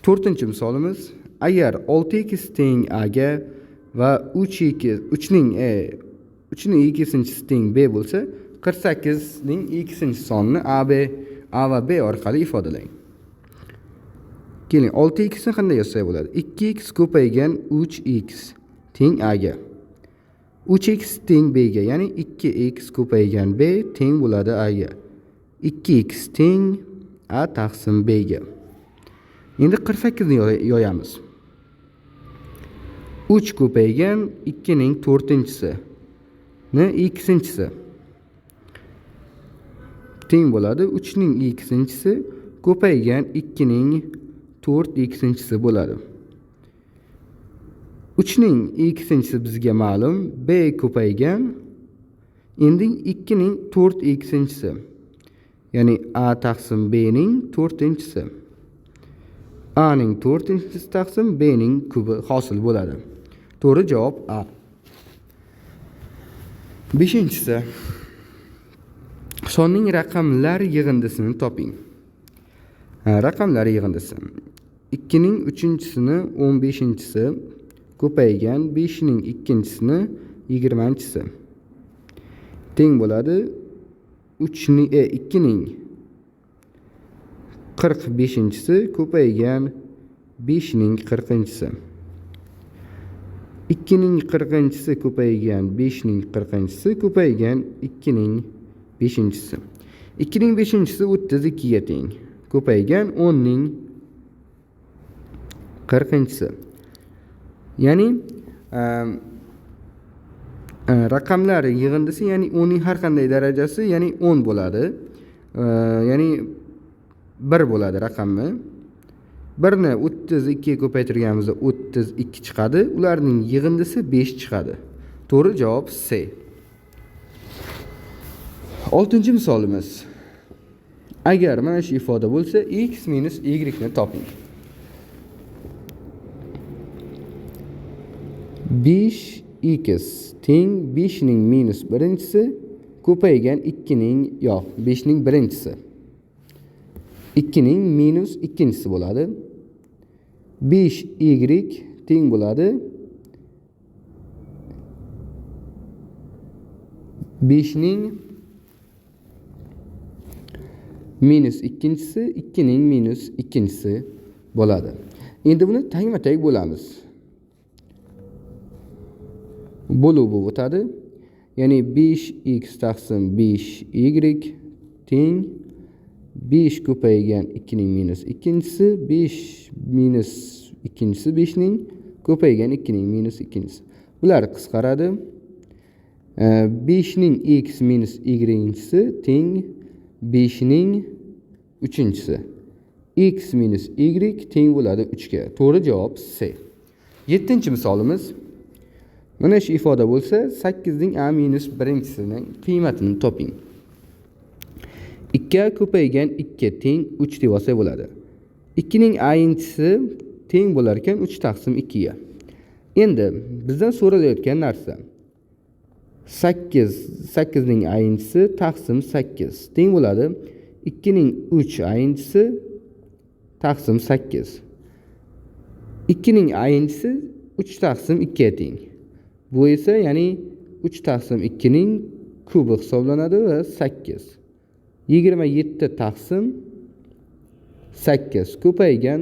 To'rtinchi misolimiz. Agar 6x teng A ga va 3 ning 2-inchisi teng B bo'lsa, 48 ning 2-inchi sonini A va B orqali ifodalang. Keling, 6x ni qanday yozsak bo'ladi? 2x ko'paygan 3x teng A ga. 3x teng B ga, ya'ni 2x ko'paygan B teng bo'ladi A ga. 2x teng A taqsim B ga. Endi 48 ni yoyamiz. 3 ko'paygan 2 ning 4-inchisi ni 2-inchisi teng bo'ladi 3 ning 2-inchisi ko'paygan 2 ning 4-inchisi bo'ladi. 3 ning 2-inchisi bizga ma'lum, B ko'paygan endi 2 ning 4-inchisi, ya'ni A taqsim B ning 4-inchisi. A ning 4-inchisi taqsim B ning kubi hosil bo'ladi. To'g'ri javob A. 5-inchisi. Sonning raqamlar yig'indisini toping. Raqamlar yig'indisi. 2 ning 3-inchisini 15-inchisi ko'paygan 5 ning 2-inchisini 20-inchisi teng bo'ladi 2 ning 45-inchisi ko'paygan 5 ning 40-inchisi. 2ning 40-chisi ko'paygan 5ning 40-chisi ko'paygan 2ning 5-chisi. 2ning 5-chisi 32 ga teng. Ko'paygan 10ning 40-chisi. Ya'ni raqamlar yig'indisi, ya'ni 10 ning har qanday darajasi, ya'ni 10 bo'ladi. Ya'ni 1 bo'ladi raqamni. 1ni 32 ga ko'paytirganimizda 32 chiqadi. Ularning yig'indisi 5 chiqadi. To'g'ri javob C. 6-misolimiz. Agar mana shu ifoda bo'lsa, x minus y ni toping. 5x teng 5 ning minus birinchisi ko'paygan 2 ning yo'q, 5 ning birinchisi. 2 ning minus ikkinchisi bo'ladi. 5y teng bo'ladi 5 ning minus ikkinchisi 2 ning minus ikkinchisi bo'ladi. Endi buni tangma-tang bo'lamiz. Bo'luv bo'lib o'tadi. Ya'ni 5x taqsim 5y teng 5 ko'paygan 2 ning minus ikkinchisi 5 minus ikkinchisi 5 ning ko'paygan 2 ning minus ikkinchisi. Bular qisqaradi. 5 ning x minus y-inchisi teng 5 ning 3-inchisi. X minus y teng bo'ladi 3 ga. To'g'ri javob C. 7-misolimiz. Mana shu ifoda bo'lsa, 8 ning a minus birinchisining qiymatini toping. 2 ko'paygan 2 teng 3 deb olsak bo'ladi. 2 ning a-inchisi teng bo'lar ekan 3 taqsim 2 ga. Endi bizdan so'ralayotgan narsa 8 ning a-inchisi taqsim 8 teng bo'ladi 2 ning 3 a-inchisi taqsim 8. 2 ning a-inchisi 3 taqsim 2 ga teng. Bu esa ya'ni 3 taqsim 2 ning kubi hisoblanadi va 8. 27 taqsim 8 ko'paygan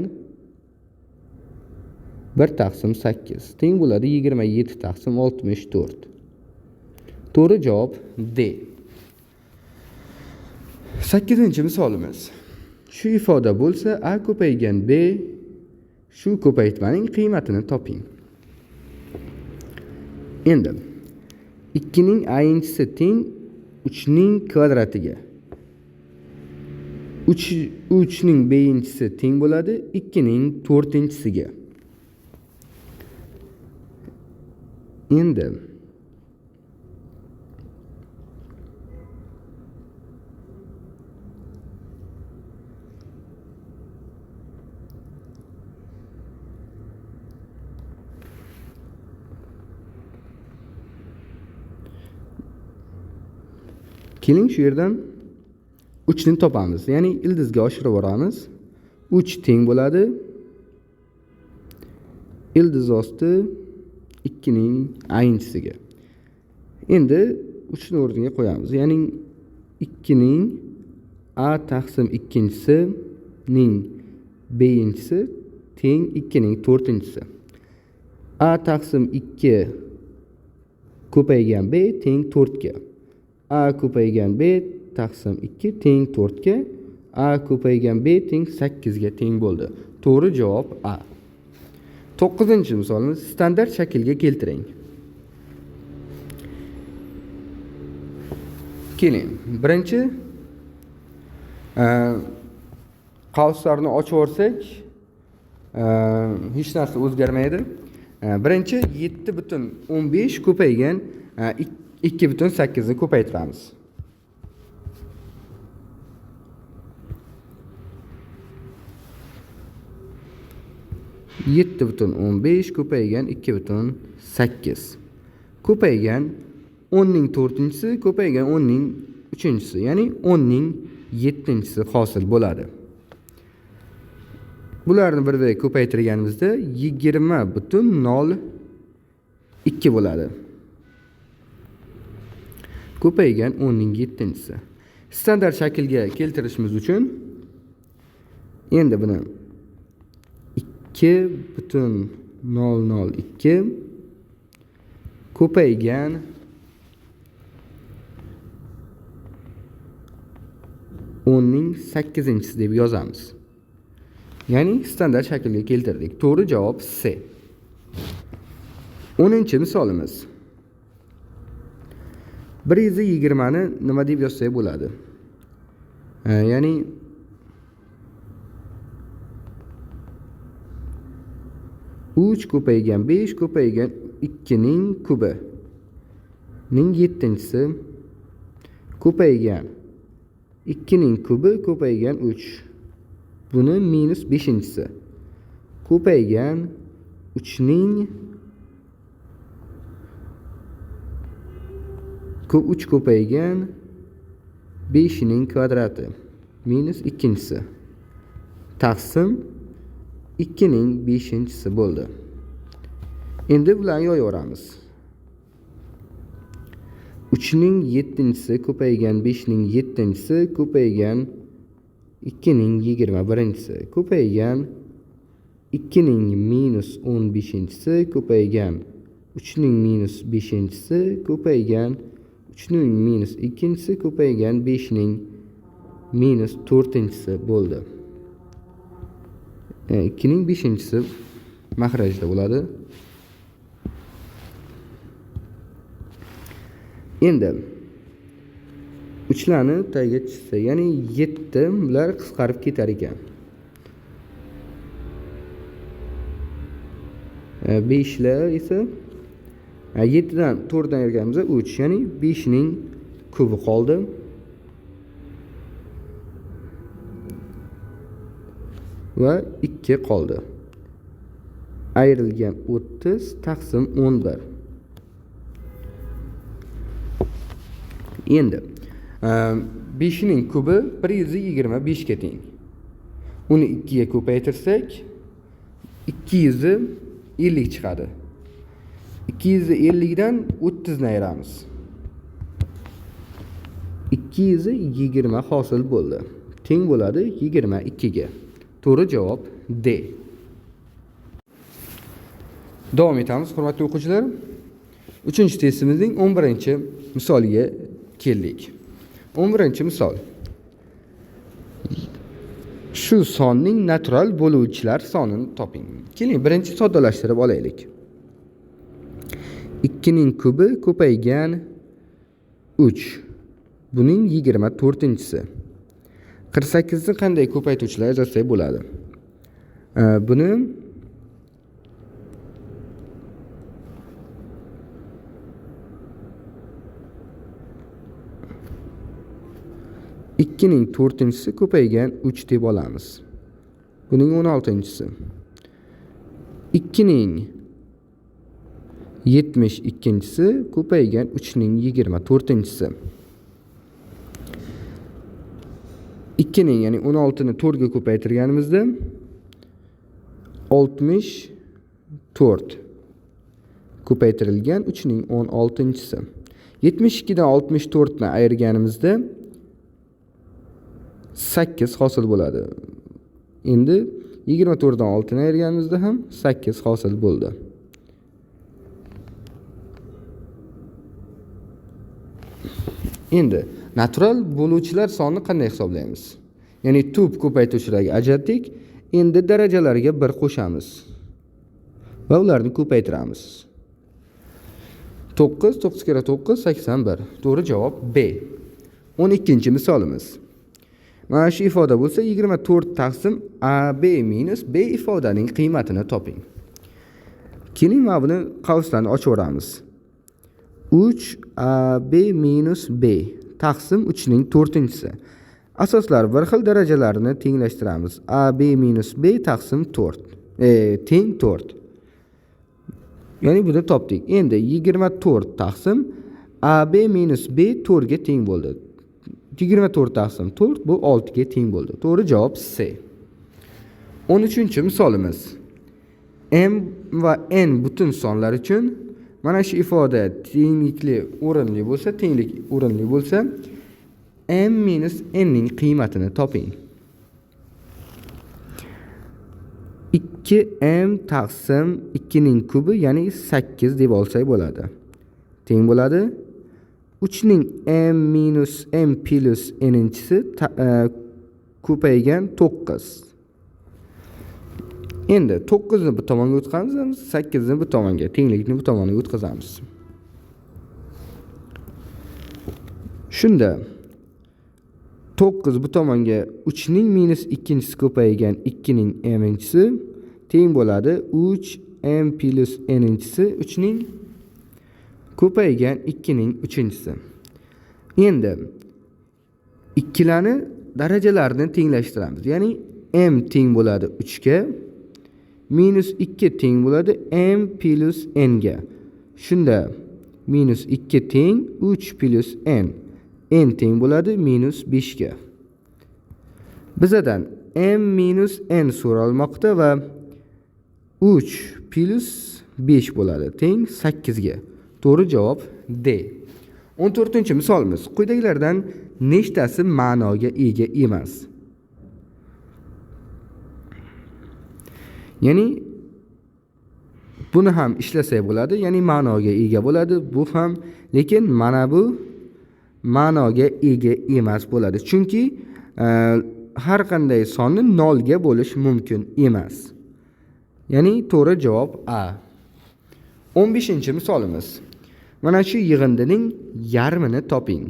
1 taqsim 8 teng bo'ladi 27 taqsim 64. To'g'ri javob D. 8-misolimiz. Shu ifoda bo'lsa, a ko'paygan b shu ko'paytmaning qiymatini toping. Endi 2 ning a-inchisi teng 3 ning kvadratiga. 3 ning b-inchisi teng bo'ladi 2 ning 4-inchisiga. Endi keling shu yerdan 3 ni topamiz. Ya'ni ildizga oshirib boramiz. 3 teng bo'ladi ildiz osti 2 ning a-inchisiga. Endi 3 ni o'rniga qo'yamiz. Ya'ni 2 ning a taqsim 2-inchisi ning b-inchisi teng 2 ning 4-inchisi. A taqsim 2 ko'paygan b teng 4 ga. A ko'paygan b taqsim 2 teng 4 ga. A ko'paygan b teng 8 ga teng bo'ldi. To'g'ri javob A. 9-misolimiz standart shaklga keltiring. Keling, birinchi qavslarni ochib yuborsak, hech narsa o'zgarmaydi. Birinchi 7.15 ko'paygan 2.8 ni ko'paytiramiz. 7.15 ko'paygan 2.8 ko'paygan 10 ning 4-inchisi ko'paygan 10 ning 3-inchisi, ya'ni 10 ning 7-inchisi hosil bo'ladi. Bularni bir-biriga ko'paytirganimizda 20.02 bo'ladi. Ko'paygan 10 ning 7-inchisi. Standart shaklga keltirishimiz uchun endi buni 2.002 ko'paygan 10'ning 8-inchisi deb yozamiz. Ya'ni standart shaklga keltirdik. To'g'ri javob C. 10-misolimiz. 120ni nima deb yozsak bo'ladi? Ya'ni 3 ko'paygan 5 ko'paygan 2ning kubi ning 7-inchisi ko'paygan 2ning kubi ko'paygan 3. Buni minus 5-inchisi ko'paygan 3ning 3 ko'paygan 5ning kvadrati minus 2-inchisi taqsim 2ning 5-inchisi bo'ldi. Endi bularni yoyaveramiz. 3ning 7-inchisi ko'paygan 5ning 7-inchisi ko'paygan 2ning 21-inchisi ko'paygan 2ning minus 15-inchisi ko'paygan 3ning minus 5-inchisi ko'paygan 3ning minus 2-inchisi ko'paygan 5ning minus 4-inchisi bo'ldi. 2ning 5-inchisi mahrajda bo'ladi. Endi 3larni tagiga tushsa, ya'ni 7 bular qisqarib ketar ekan. 5lar esa 7dan 4dan ayirganimizda 3, ya'ni 5ning kubi qoldi. Va 2 qoldi. Ayrilgan 30 taqsim 11. Endi 5ning kubi 125 ga teng. Uni 2 ga ko'paytirsak 250 chiqadi. 250 dan 30 ni ayiramiz. 220 hosil bo'ldi. Teng bo'ladi 22 ga. To'g'ri javob D. Davom etamiz, hurmatli o'quvchilar. 3-testimizning 11-misoliga keldik. 11-misol. Shu sonning natural bo'luvchilar sonini toping. Keling, birinchi soddalashtirib olaylik. 2ning kubi ko'paygan 3. Buning 24-inchisi. 48 ni qanday ko'paytuvchilar ajratsak bo'ladi? Buni 2ning 4-inchisi ko'paygan 3 deb olamiz. Buning 16-inchisi. 2ning 72-inchisi ko'paygan 3ning 24-inchisi. 2ning, ya'ni 16ni 4 ga ko'paytirganimizda 64 ko'paytirilgan 3ning 16-inchisi. 72 dan 64 ni ayirganimizda 8 hosil bo'ladi. Endi 24 dan 6 ni ayirganimizda ham 8 hosil bo'ldi. Endi natural bo'luvchilar sonini qanday hisoblaymiz? Ya'ni tub ko'paytuvchilarga ajratdik, endi darajalarga 1 qo'shamiz va ularni ko'paytiramiz. 9, 9 kere 9, 81. To'g'ri javob B. 12-misolimiz. Mana shu ifoda bo'lsa 24 taqsim AB minus B ifodaning qiymatini toping. Keling, mana buni qavslarni ochaveramiz. 3 AB minus B taqsim 3ning 4-inchisi. Asoslar bir xil, darajalarini tenglashtiramiz. AB minus B taqsim 4, teng 4. Ya'ni buni topdik. Endi 24 taqsim AB minus B 4 ga teng bo'ldi. 24 taqsim 4 bu 6 ga teng bo'ldi. To'g'ri javob C. 13-misolimiz. M va N butun sonlar uchun mana shu ifoda tenglikli o'rinli bo'lsa, tenglik o'rinli bo'lsa, M minus N ning qiymatini toping. 2m taqsim 2 ning kubi, ya'ni 8 deb olsak bo'ladi. Teng bo'ladi 3 ning m minus m plus n-inchisi ko'paygan 9. Endi 9 ni bu tomonga o'tkazamiz, 8 ni bu tomonga, tenglikni bu tomonga o'tkazamiz. Shunda 9 bu tomonga 3 ning minus 2-nchisi ko'paygan 2 ning m-inchisi teng bo'ladi 3 m plus n-inchisi 3 ning ko'paygan 2 ning 3-inchisi. Endi ikkilarni darajalarini tenglashtiramiz. Ya'ni m teng bo'ladi 3 ga, minus 2 teng bo'ladi m plus n ga. Shunda minus 2 teng 3 plus n. N teng bo'ladi minus 5 ga. Bizadan m minus n so'ralmoqda va 3 plus 5 bo'ladi teng 8 ga. To'g'ri javob D. 14-misolimiz. Quyidagilardan nechtasi ma'noga ega emas? Ya'ni buni ham ishlasak bo'ladi, ya'ni ma'noga ega bo'ladi bu ham, lekin mana bu ma'noga ega emas bo'ladi. Chunki har qanday sonni 0 ga bo'lish mumkin emas. Ya'ni to'g'ri javob A. 15-misolimiz. Mana shu yig'indining yarmini toping.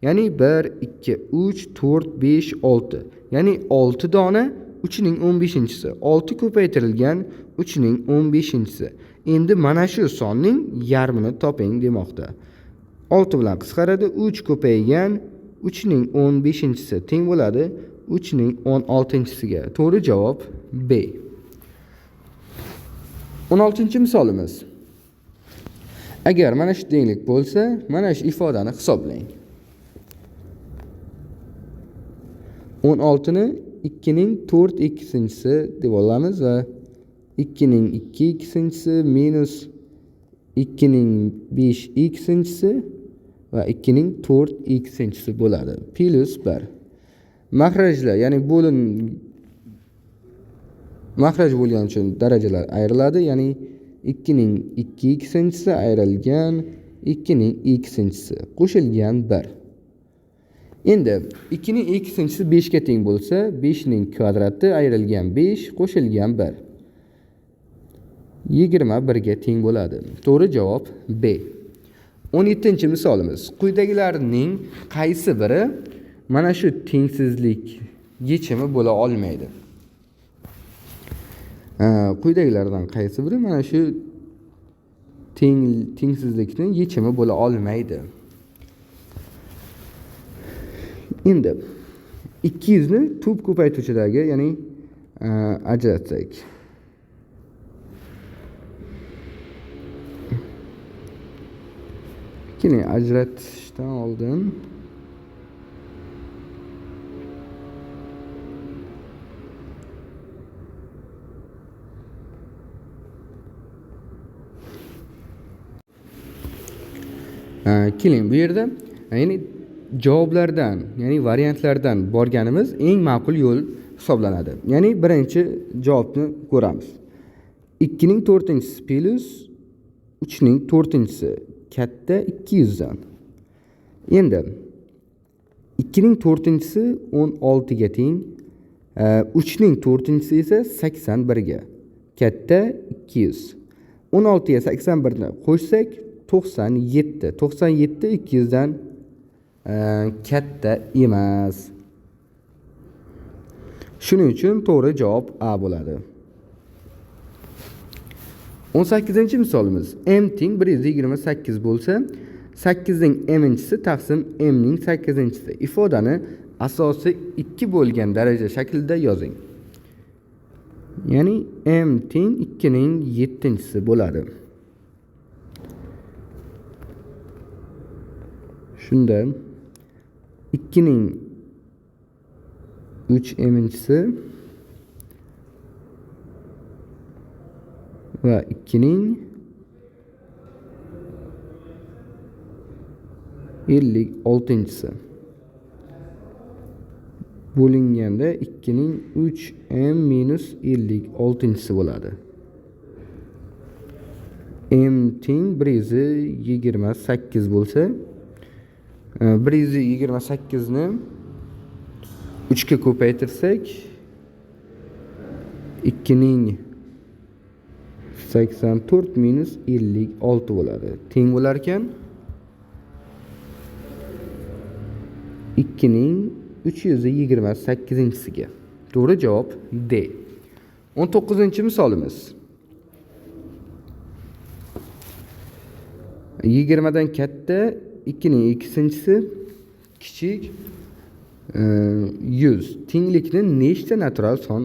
Ya'ni 1, 2, 3, 4, 5, 6. Ya'ni 6 dona 3 ning 15-inchisi. 6 ko'paytirilgan 3 ning 15-inchisi. Endi mana shu sonning yarmini toping demoqda. 6 bilan qisqaradi. 3 ko'paygan 3 ning 15-inchisi teng bo'ladi 3 ning 16-inchisiga. To'g'ri javob B. 16-misolimiz. Agar mana shu tenglik bo'lsa, mana shu ifodani hisoblang. 16 ni 2 ning 4 ikkinchisi deb olamiz va 2 ning 2 ikkinchisi minus 2 ning 5 ikkinchisi va 2 ning 4 ikkinchisi bo'ladi. Plus 1. Maxrajlar, ya'ni bo'lin maxraj bo'lgani uchun darajalar ayriladi, ya'ni 2 ning 2 ikkinchisi ayrilgan 2 ning ikkinchisi qo'shilgan 1. Endi 2 ning ikkinchisi 5 ga teng bo'lsa, 5 ning kvadrati ayrilgan 5 qo'shilgan 1 21 ga teng bo'ladi. To'g'ri javob B. 17-misolimiz. Quyidagilarning qaysi biri mana shu tengsizlik yechimi bo'la olmaydi? Quyidagilardan qaysi biri mana shu tengsizlikning yechimi bo'la olmaydi? Endi 200 ni tub ko'paytuvchidagi, ya'ni ajratsak. Keling, ajratishdan oldin keling bu yerda, ya'ni javoblardan, ya'ni variantlardan borganimiz eng ma'qul yo'l hisoblanadi. Ya'ni birinchi javobni ko'ramiz. 2 ning 4-inchisi plus 3 ning 4-inchisi katta 200 dan. Endi 2 ning 4-inchisi 16 ga teng, 3 ning 4-inchisi esa 81 ga. Katta 200. 16 ga 81 ni qo'shsak 97. 97 200 dan katta emas. Shuning uchun to'g'ri javob A bo'ladi. 18-misolimiz. M teng 128 bo'lsa, 8 ning m-inchisi taqsim m ning 8-inchisi. Ifodani asosi 2 bo'lgan daraja shaklida yozing. Ya'ni m teng 2 ning 7-inchisi bo'ladi. Shunda 2 ning 3 m-inchisi va 2 ning 56-inchisi bo'linganda 2 ning 3 m minus 56-inchisi bo'ladi. M teng 128 bo'lsa, 128 ni 3 ga ko'paytirsak 284 minus 56 bo'ladi. Teng bo'lar ekan 2328-siga. To'g'ri javob D. 19-misolimiz. 20 dan katta 2ning ikkinchisi kichik 100 tenglikni nechta natural son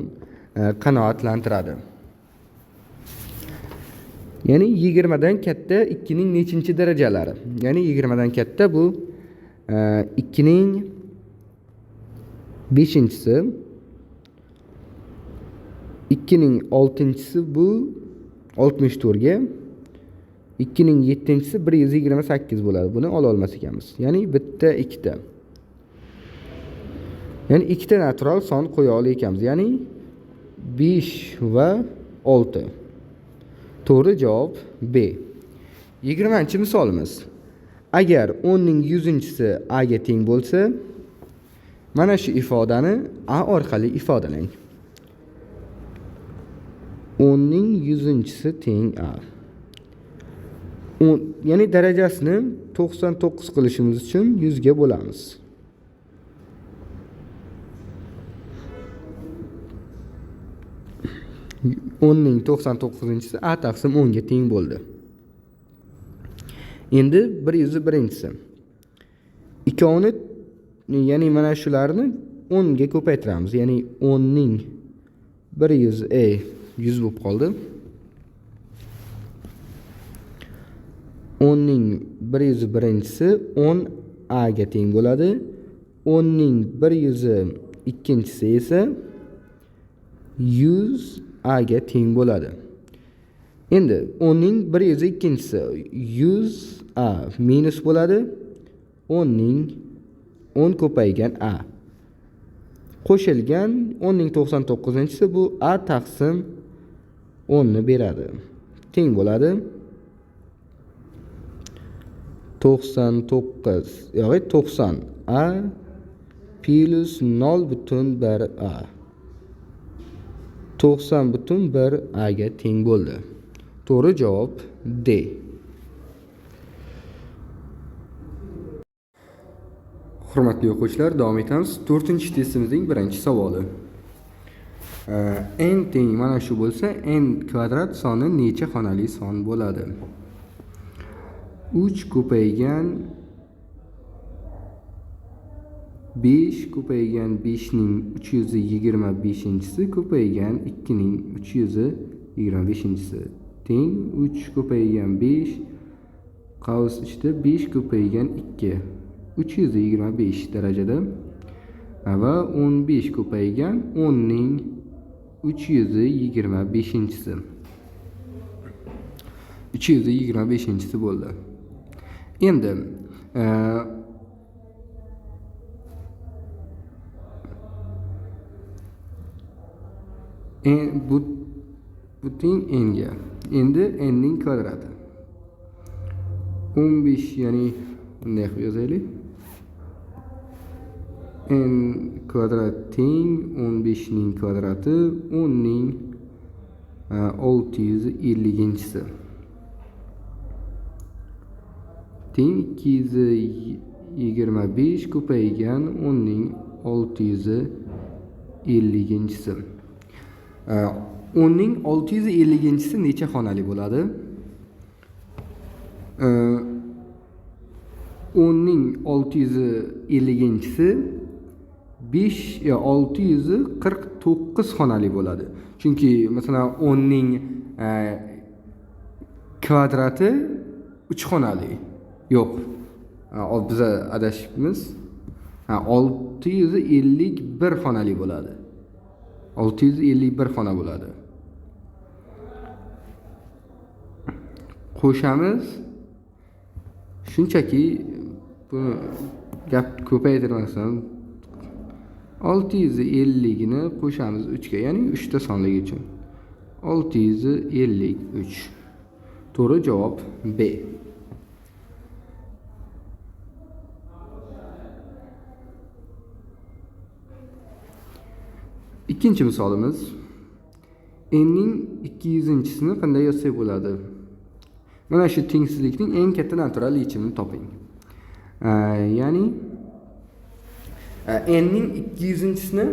qanoatlantiradi? Ya'ni 20 dan katta 2ning nechinchi darajalari? Ya'ni 20 dan katta bu 2ning 5-inchisi, 2ning 6-inchisi bu 64 ga, 2ning 7-inchisi 128 bo'ladi. Buni ola olmas ekanmiz. Ya'ni bitta, ikkita. Ya'ni ikkita natural son qo'ya olar ekanmiz. Ya'ni 5 va 6. To'g'ri javob B. 20-misolimiz. Agar 10 ning 100-inchisi A ga teng bo'lsa, mana shu ifodani A orqali ifodalang. 10 ning 100-inchisi teng A. Ya'ni darajasini 99 qilishimiz uchun 100 ga bo'lamiz. 10 ning 99-inchisi A taqsim 10 ga teng bo'ldi. Endi 101-inchisi. Ikkovini, ya'ni mana shularni 10 ga ko'paytiramiz. Ya'ni 10 ning 100 100 bo'lib qoldi. 10 ning 101-inchisi 10 A ga teng bo'ladi. 10 ning 102-inchisi esa 100 A ga teng bo'ladi. Endi 10 ning 102-inchisi 100 A minus bo'ladi. 10 ning 10 ko'paygan A qo'shilgan 10 ning 99-inchisi bu A taqsim 10 ni beradi. Teng bo'ladi 99, yo'q, 90 A plus 0.1 A 90.1 A ga teng bo'ldi. To'g'ri javob D. Hurmatli o'quvchilar, davom etamiz. 4-testimizning birinchi savoli. N teng mana shu bo'lsa, n kvadrat soni necha xonali son bo'ladi? 3 ko'paygan 5 ko'paygan 5 ning 325-inchisi ko'paygan 2 ning 325-inchisi teng 3 ko'paygan 5 qavs ichida 5 ko'paygan 2 325 darajada va 15 ko'paygan 10 ning 325-inchisi. 325-inchisi bo'ldi. Endi bu teng n ga. Endi n ning kvadrati 15, ya'ni bunday qilib yozaylik. N kvadrat teng 15 ning kvadrati 10 ning 650-inchisi teng 225 ko'paygan 10 ning 650-inchisi. 10 ning 650-inchisi necha xonali bo'ladi? 10 ning 650-inchisi 649 xonali bo'ladi. Chunki masalan 10 ning kvadrati 3 xonali. Yo'q. Biz adashibmiz. 651 xonali bo'ladi. 651 xona bo'ladi. Qo'shamiz. Shunchaki buni gap ko'paytirmasdan 650 ni qo'shamiz 3 ga, ya'ni 3 ta sonligi uchun. 653. To'g'ri javob B. Ikkinchi misolimiz. N'ning 200-chisini qanday yozsak bo'ladi? Mana shu tengsizlikning eng katta natural yechimini toping. Ya'ni n'ning 200-chisini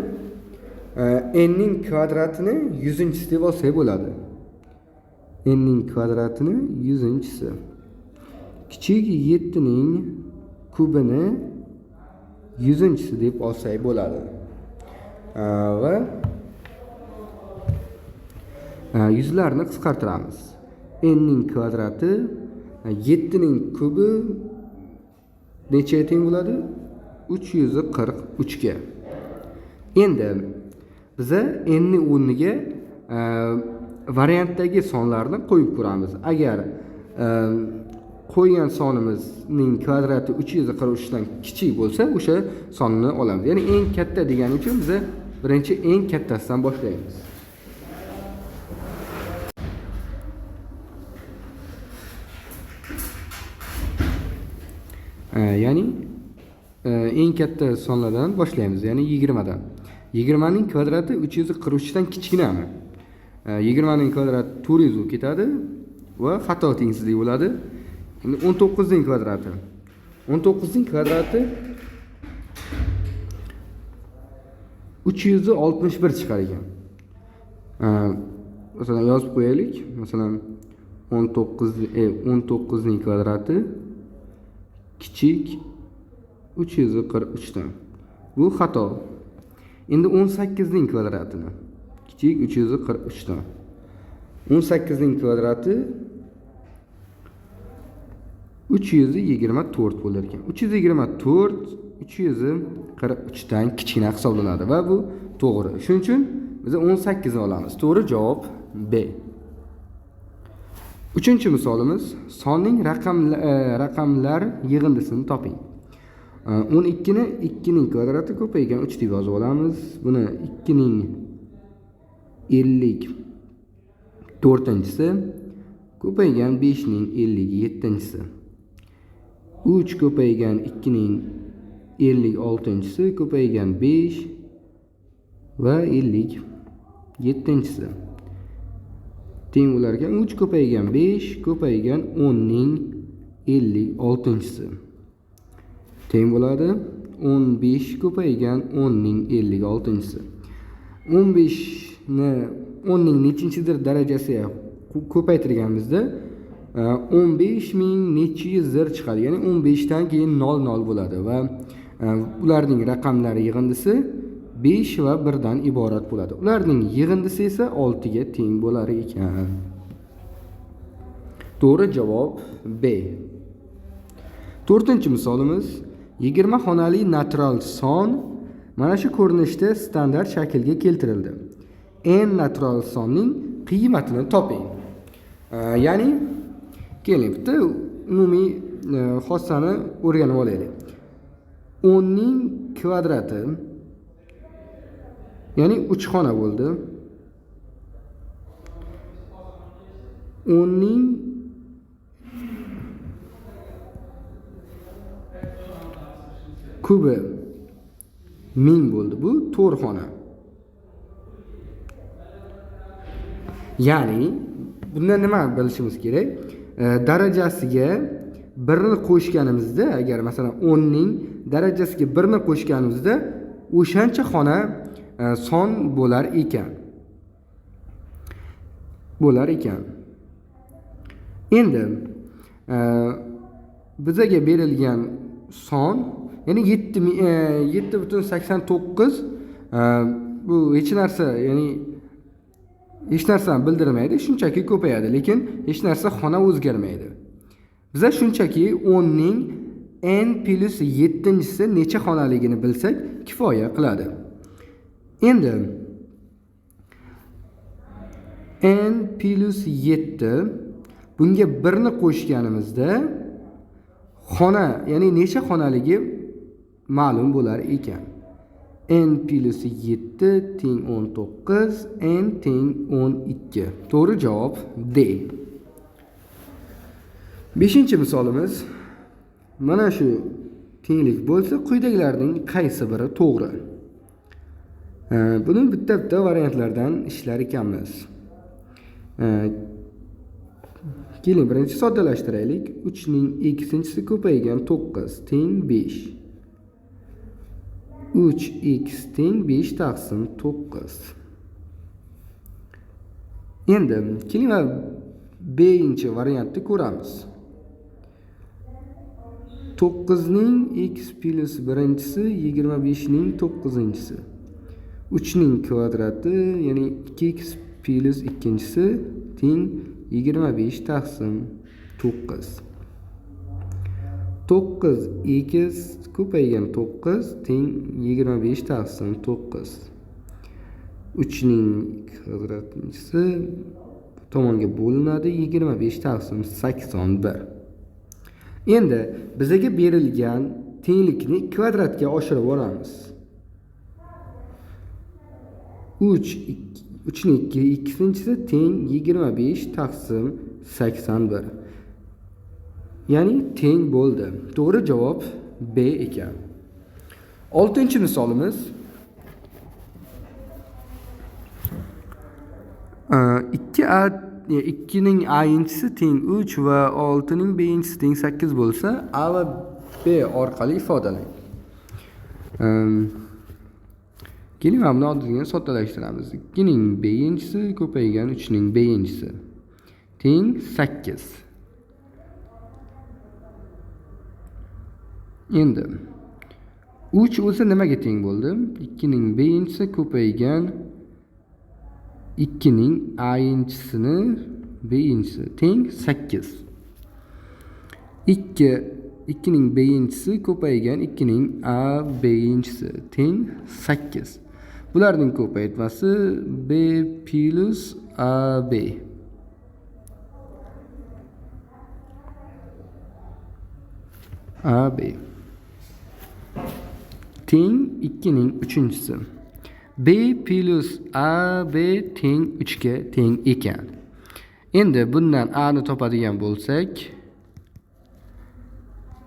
n'ning kvadratini 100-chisi deb olsak bo'ladi. N'ning kvadratini 100-chisi kichik 7ning kubini 100-chisi deb olsak bo'ladi. Va yuzlarni qisqartiramiz. N'ning kvadrati 7ning kubi nechaga teng bo'ladi? 343 ga. Endi biza n'ning o'rniga variantdagi sonlarni qo'yib ko'ramiz. Agar qo'ygan sonimizning kvadrati 343 dan kichik bo'lsa, o'sha sonni olamiz. Ya'ni eng katta degani uchun biza birinchi eng kattasidan boshlaymiz. Ya'ni eng katta sonlardan boshlaymiz, ya'ni 20 dan. 20 ning kvadrati 343 dan kichkinami? 20 ning kvadrati 400 bo'lib ketadi va xato tengsizlik bo'ladi. Endi 19 ning kvadrati. 19 ning kvadrati 361 chiqar ekan. Masalan yozib qo'yaylik. Masalan 19 ning kvadrati kichik 343 dan. Bu xato. Endi 18 ning kvadratini kichik 343 dan. 18 ning kvadrati 324 bo'lar ekan. 324 343 dan kichkina hisoblanadi va bu to'g'ri. Shuning uchun biz 18 ni olamiz. To'g'ri javob B. Uchinchi misolimiz sonning raqamlar yig'indisini toping. 12 ni 2 ning kvadrati ko'paygan 3 deb yozib olamiz. Buni 2 ning 54-chisi ko'paygan 5 ning 57-chisi. 3 ko'paygan 2 ning 56-chisi ko'paygan 5 va 57-chisi. Teng bo'lar ekan 3 ko'paygan 5 ko'paygan 10 ning 56-chisi. Teng bo'ladi 15 ko'paygan 10 ning 56-chisi. 15 ni 10 ning nechinchidir darajasiga ko'paytirganimizda 15 000 necha yuzdir chiqadi. Ya'ni 15 dan keyin 0 0 bo'ladi va ularning raqamlari yig'indisi 5 va 1 dan iborat bo'ladi. Ularning yig'indisi esa 6 ga teng bo'lar ekan. To'g'ri javob B. To'rtinchi misolimiz 20 xonali natural son mana shu ko'rinishda standart shaklga keltirildi. N natural sonning qiymatini toping. Ya'ni keling bitta umumiy xossani o'rganib olaylik. 10 ning kvadrati ya'ni 3 xona bo'ldi. 10 ning kubi 1000 bo'ldi. Bu 4 xona. Ya'ni bundan nima bilishimiz kerak? Darajasiga 1ni qo'shganimizda, agar masalan 10 ning darajasiga 1ni qo'shganimizda o'shancha xona son bo'lar ekan. Endi bizaga berilgan son, ya'ni 7.89, bu hech narsa, ya'ni hech narsani bildirmaydi, shunchaki ko'payadi, lekin hech narsa xona o'zgarmaydi. Biza shunchaki 10 ning n plus 7-chisi necha xonaligini bilsak kifoya qiladi. Endi n plus 7 bunga 1 ni qo'shganimizda xona, ya'ni necha xonaligi ma'lum bo'lar ekan. N plus 7 teng 19, n teng 12. To'g'ri javob D. Beshinchi misolimiz mana shu tenglik bo'lsa, quyidagilarning qaysi biri to'g'ri? Buni bitta-bitta variantlardan ishlar ekanmiz. Keling, birinchi soddalashtiraylik. 3 ning x-inchisi ko'paygan 9 teng 5. 3x teng 5 taqsim 9. Endi keling va B-inchi variantni ko'ramiz. 9 ning x plus birinchisi 25 ning 9-inchisi. 3 ning kvadrati, ya'ni 2x plus ikkinchisi teng 25 taqsim 9. 9x ko'paygan 9 teng 25 taqsim 9. 3 ning kvadratinchisi tomonga bo'linadi 25 taqsim 81. Endi bizga berilgan tenglikni kvadratga oshirib yuboramiz. 3 ning 2-inchisi teng 25 taqsim 81. Ya'ni teng bo'ldi. To'g'ri javob B ekan. 6-misolimiz 2 ning a-inchisi teng 3 va 6 ning b-inchisi teng 8 bo'lsa, a va b orqali ifodalang. Keling, mana buni oddiygina soddalashtiramiz. 2 ning b-inchisi ko'paygan 3 ning b-inchisi teng 8. Endi 3 o'zi nimaga teng bo'ldi? 2 ning b-inchisi ko'paygan 2 ning a-inchisini b-inchisi teng 8. 2 ning b-inchisi ko'paygan 2 ning a b-inchisi teng 8. Bularning ko'paytmasi b plus ab. AB teng 2 ning 3-inchisi. B plus AB teng 3 ga teng ekan. Endi bundan A ni topadigan bo'lsak,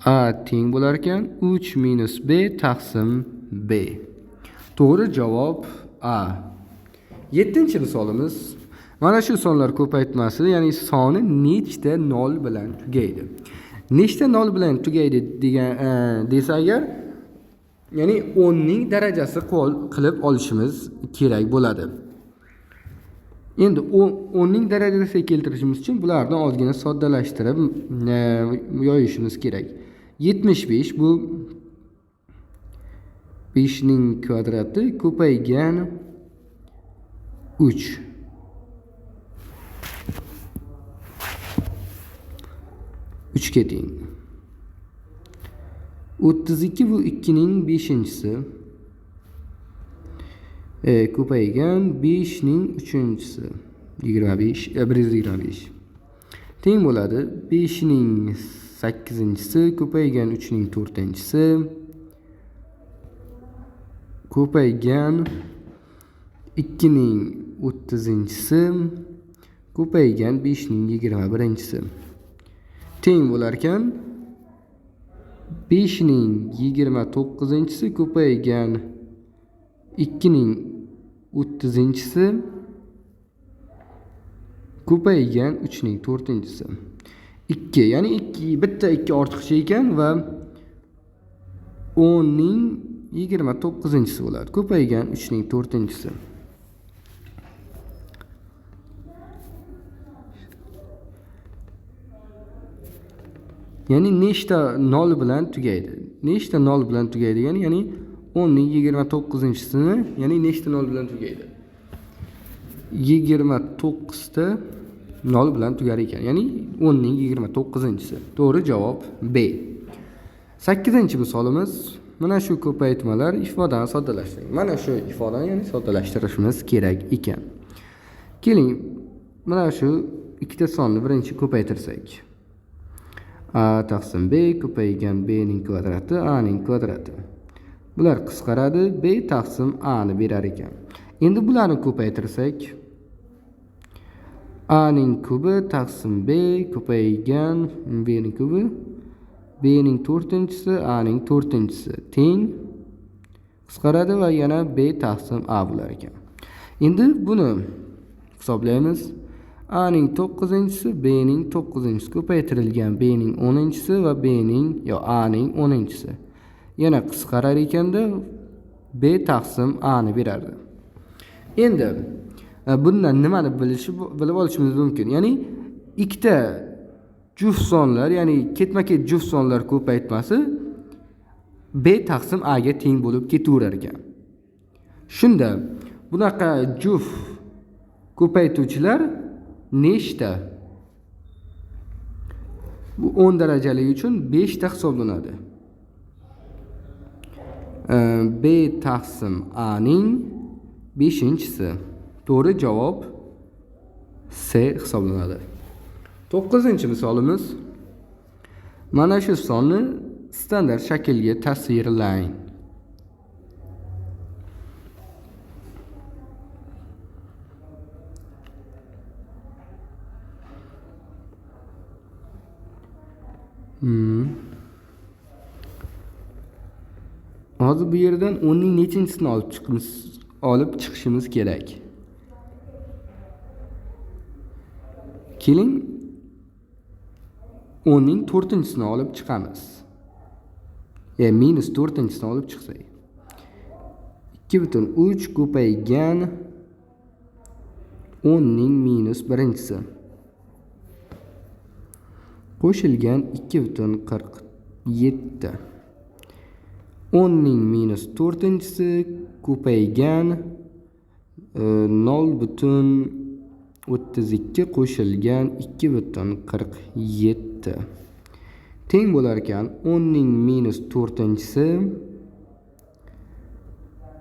A teng bo'lar ekan 3 minus B taqsim B. To'g'ri javob A. 7-misolimiz mana shu sonlar ko'paytmasi, ya'ni soni nechta 0 bilan tugaydi. Nechta 0 bilan tugaydi degan desa agar, ya'ni 10 ning darajasi qilib olishimiz kerak bo'ladi. Endi 10 ning darajasiga keltirishimiz uchun bularni ozgina soddalashtirib yoyishimiz kerak. 75 bu 5 ning kvadrati ko'paygan 3. 3 ga teng. 32 bu 2 ning 5-inchisi ko'paygan 5 ning 3-inchisi 25, 125 teng bo'ladi. 5 ning 8-inchisi ko'paygan 3 ning 4-inchisi ko'paygan 2 ning 30-inchisi ko'paygan 5 ning 21-inchisi teng bo'lar ekan. 5 ning 29-inchisi ko'paygan 2 ning 30-inchisi ko'paygan 3 ning 4-inchisi. 2, ya'ni 2, bitta 2 ortiqcha ekan va 10 ning 29-inchisi bo'ladi. Ko'paygan 3 ning 4-inchisi. Ya'ni nechta 0 bilan tugaydi? Nechta 0 bilan tugaydi? Ya'ni 10 ning 29-inchisini, ya'ni nechta 0 bilan tugaydi? 29 ta 0 bilan tugar ekan. Ya'ni 10 ning 29-inchisi. To'g'ri javob B. 8-misolimiz mana shu ko'paytmalar ifodani soddalashtiring. Mana shu ifodani, ya'ni soddalashtirishimiz kerak ekan. Keling, mana shu ikkita sonni birinchi ko'paytirsak. A taqsim B ko'paygan B ning kvadrati A ning kvadrati. Bular qisqaradi, B taqsim A ni berar ekan. Endi bularni ko'paytirsak, A ning kubi taqsim B ko'paygan B ning kubi, B ning to'rtinchisi A ning to'rtinchisi teng qisqaradi va yana B taqsim A bo'lar ekan. Endi buni hisoblaymiz. A ning 9-inchisi B ning 9-inchisi ko'paytirilgan B ning 10-inchisi va B ning yo A ning 10-inchisi. Yana qisqarar ekanda B taqsim A ni berardi. Endi bundan nimani bilib olishimiz mumkin? Ya'ni ikkita juft sonlar, ya'ni ketma-ket juft sonlar ko'paytmasi B taqsim A ga teng bo'lib ketaverar ekan. Shunda bunaqa juft ko'paytuvchilar nechta? Bu 10 darajali uchun 5 ta hisoblanadi. B taqsim A ning 5-inchisi. To'g'ri javob C hisoblanadi. 9-misolimiz. Mana shu sonni standart shaklga tasvirlang. Hozir bu yerdan 10 ning nechinchisini olib chiqishimiz kerak? Keling, 10 ning 4-chisini olib chiqamiz. Minus 4-chisini olib chiqsak. 2.3 ko'paygan 10 ning minus 1-chisi qo'shilgan 2.47. 10 ning minus 4-chisi ko'paygan 0.32 qo'shilgan 2.47 teng bo'lar ekan 10 ning minus 4-chisi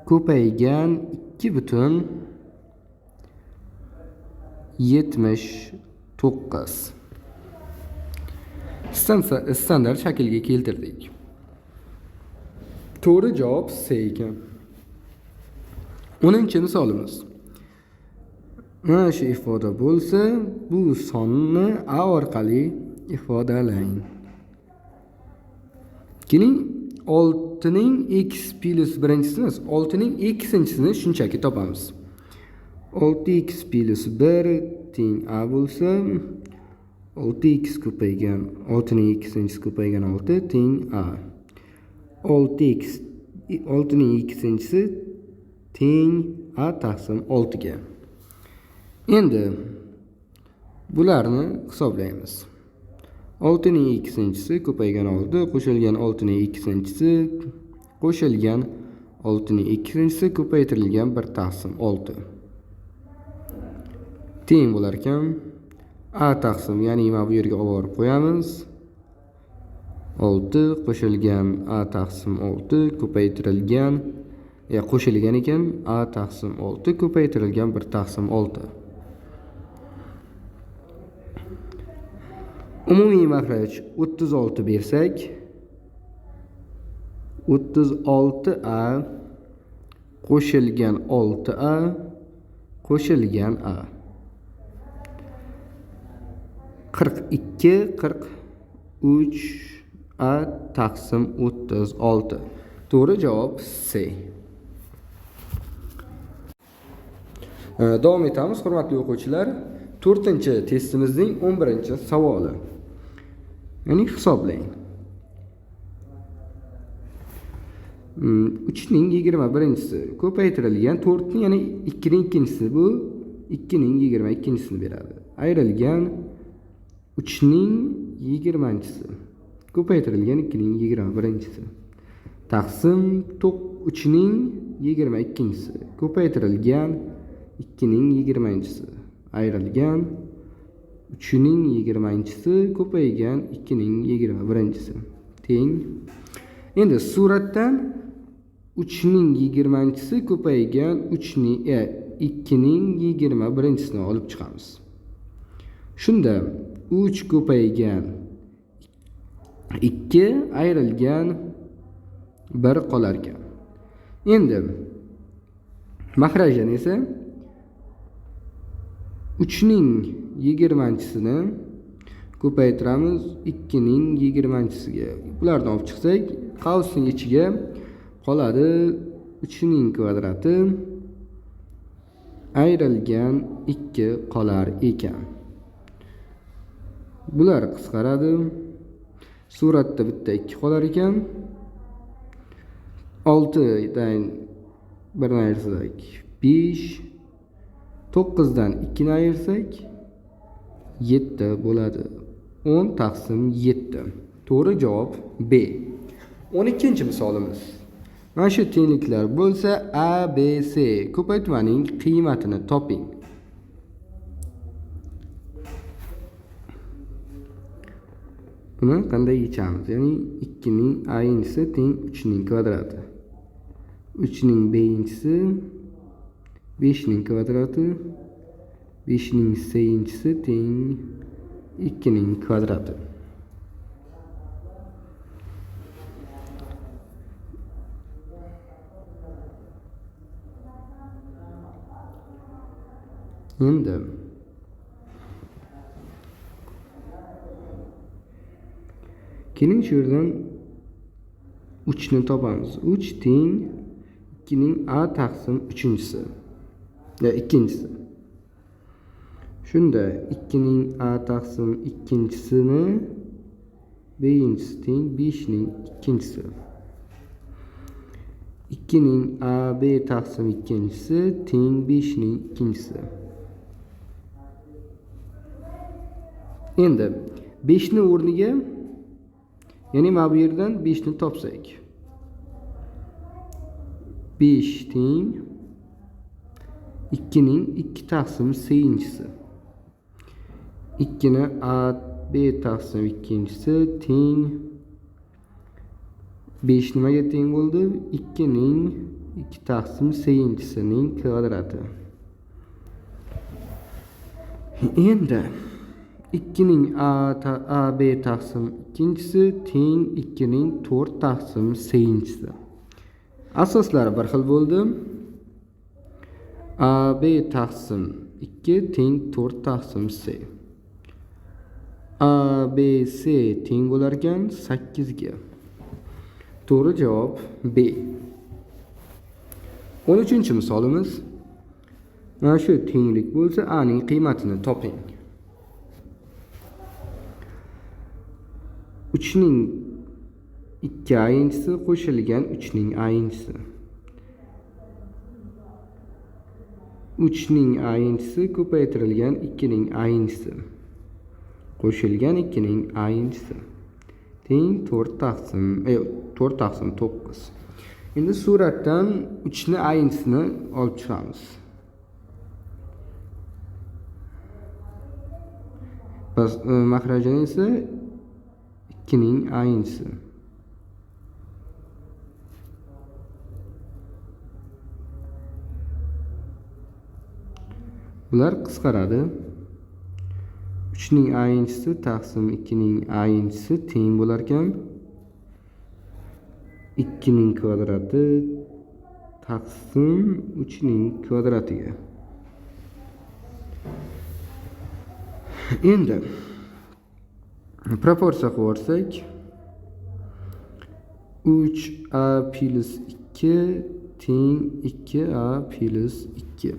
ko'paygan 2.79. Standart shaklga keltirdik. To'g'ri javob C ekan. 10-misolimiz. Mana shu ifoda bo'lsa, bu sonni A orqali ifodalang. Keling, 6ning x plus birinchisini emas, 6ning x-inchisini shunchaki topamiz. 6x plus 1 teng A bo'lsa, 6x ko'paygan 6ning x-inchisi ko'paygan 6 teng A. 6x 6ning x-inchisi teng A taqsim 6 ga. Endi bularni hisoblaymiz. 6ning x-inchisi ko'paygan 6 qo'shilgan 6ning x-inchisi qo'shilgan 6ning x-inchisi ko'paytirilgan 1 taqsim 6 teng bo'lar ekan A taqsim, ya'ni mana bu yerga olib borib qo'yamiz. 6 qo'shilgan A taqsim 6 ko'paytirilgan, qo'shilgan ekan A taqsim 6 ko'paytirilgan 1 taqsim 6. Umumiy mahraj 36 bersak, 36A qo'shilgan 6A qo'shilgan A. 42 43 A taqsim 36. To'g'ri javob C. Davom etamiz, hurmatli o'quvchilar. 4-testimizning 11-savoli. Ya'ni hisoblang. 3ning 21-chisi ko'paytirilgan 4ning, ya'ni 2ning ikkinchisi, bu 2ning 22-chisini beradi. Ayrilgan 3ning 20-chisi ko'paytirilgan 2ning 21-chisi taqsim 3ning 22-chisi ko'paytirilgan 2ning 20-chisi ayrilgan 3ning 20-chisi ko'paygan 2ning 21-chisi teng. Endi suratdan 3ning 20-chisi ko'paygan 2ning 21-chisini olib chiqamiz. Shunda 3 ko'paygan 2 ayrilgan 1 qolar ekan. Endi mahrajdan esa 3ning 20-chisini ko'paytiramiz 2ning 20-chisiga. Bularni olib chiqsak, qavsning ichiga qoladi 3ning kvadrati ayrilgan 2 qolar ekan. Bular qisqaradi. Suratda bitta 2 qolar ekan. 6 dan 1 ayirsak 5, 9 dan 2 ni ayirsak 7 bo'ladi. 10 taqsim 7. To'g'ri javob B. 12-misolimiz. Mana shu tengliklar bo'lsa A, B, C ko'paytmaning qiymatini toping. Buni qanday yechamiz? Ya'ni 2 ning a-inchisi teng 3 ning kvadrati. 3 ning b-inchisi 5 ning kvadrati, 5 ning c-inchisi teng 2 ning kvadrati. Endi keling shu yerdan 3 ni topamiz. 3 teng 2 ning a taqsim 3-inchisi. Ya ikkinchisi. Shunda 2 ning a taqsim 2-chisini b-inchisi teng 5 ning 2-chisi. 2 ning a b taqsim 2-chisi teng 5 ning 2-chisi. Endi 5 ni o'rniga, ya'ni mana bu yerdan 5 ni topsak. 5 teng 2 ning 2 taqsim c-inchisi. 2 ni a b taqsim 2-inchisi teng 5 nimaga teng bo'ldi? 2 ning 2 taqsim c-inchisining kvadrati. Endi 2 ning a b taqsim 2-inchisi teng 2 ning 4 taqsim c-inchisi. Asoslari bir xil bo'ldi. A b taqsim 2 teng 4 taqsim c. A b c teng bo'lar ekan 8 ga. To'g'ri javob B. 13-misolimiz. Mana shu tenglik bo'lsa a ning qiymatini toping. 3 ning 2 a-inchisi qo'shilgan 3 ning a-inchisi. 3 ning a-inchisi ko'paytirilgan 2 ning a-inchisi qo'shilgan 2 ning a-inchisi teng 4 taqsim 9. Endi suratdan 3 ni a-inchisini olib chiqamiz. Bas mahrajini esa 2 ning a-inchisi. Bular qisqaradi. 3 ning a-inchisi taqsim 2 ning a-inchisi teng bo'lar ekan 2 ning kvadrati taqsim 3 ning kvadratiga. Endi proporsiya qilib yuborsak 3a plus 2 teng 2a plus 2.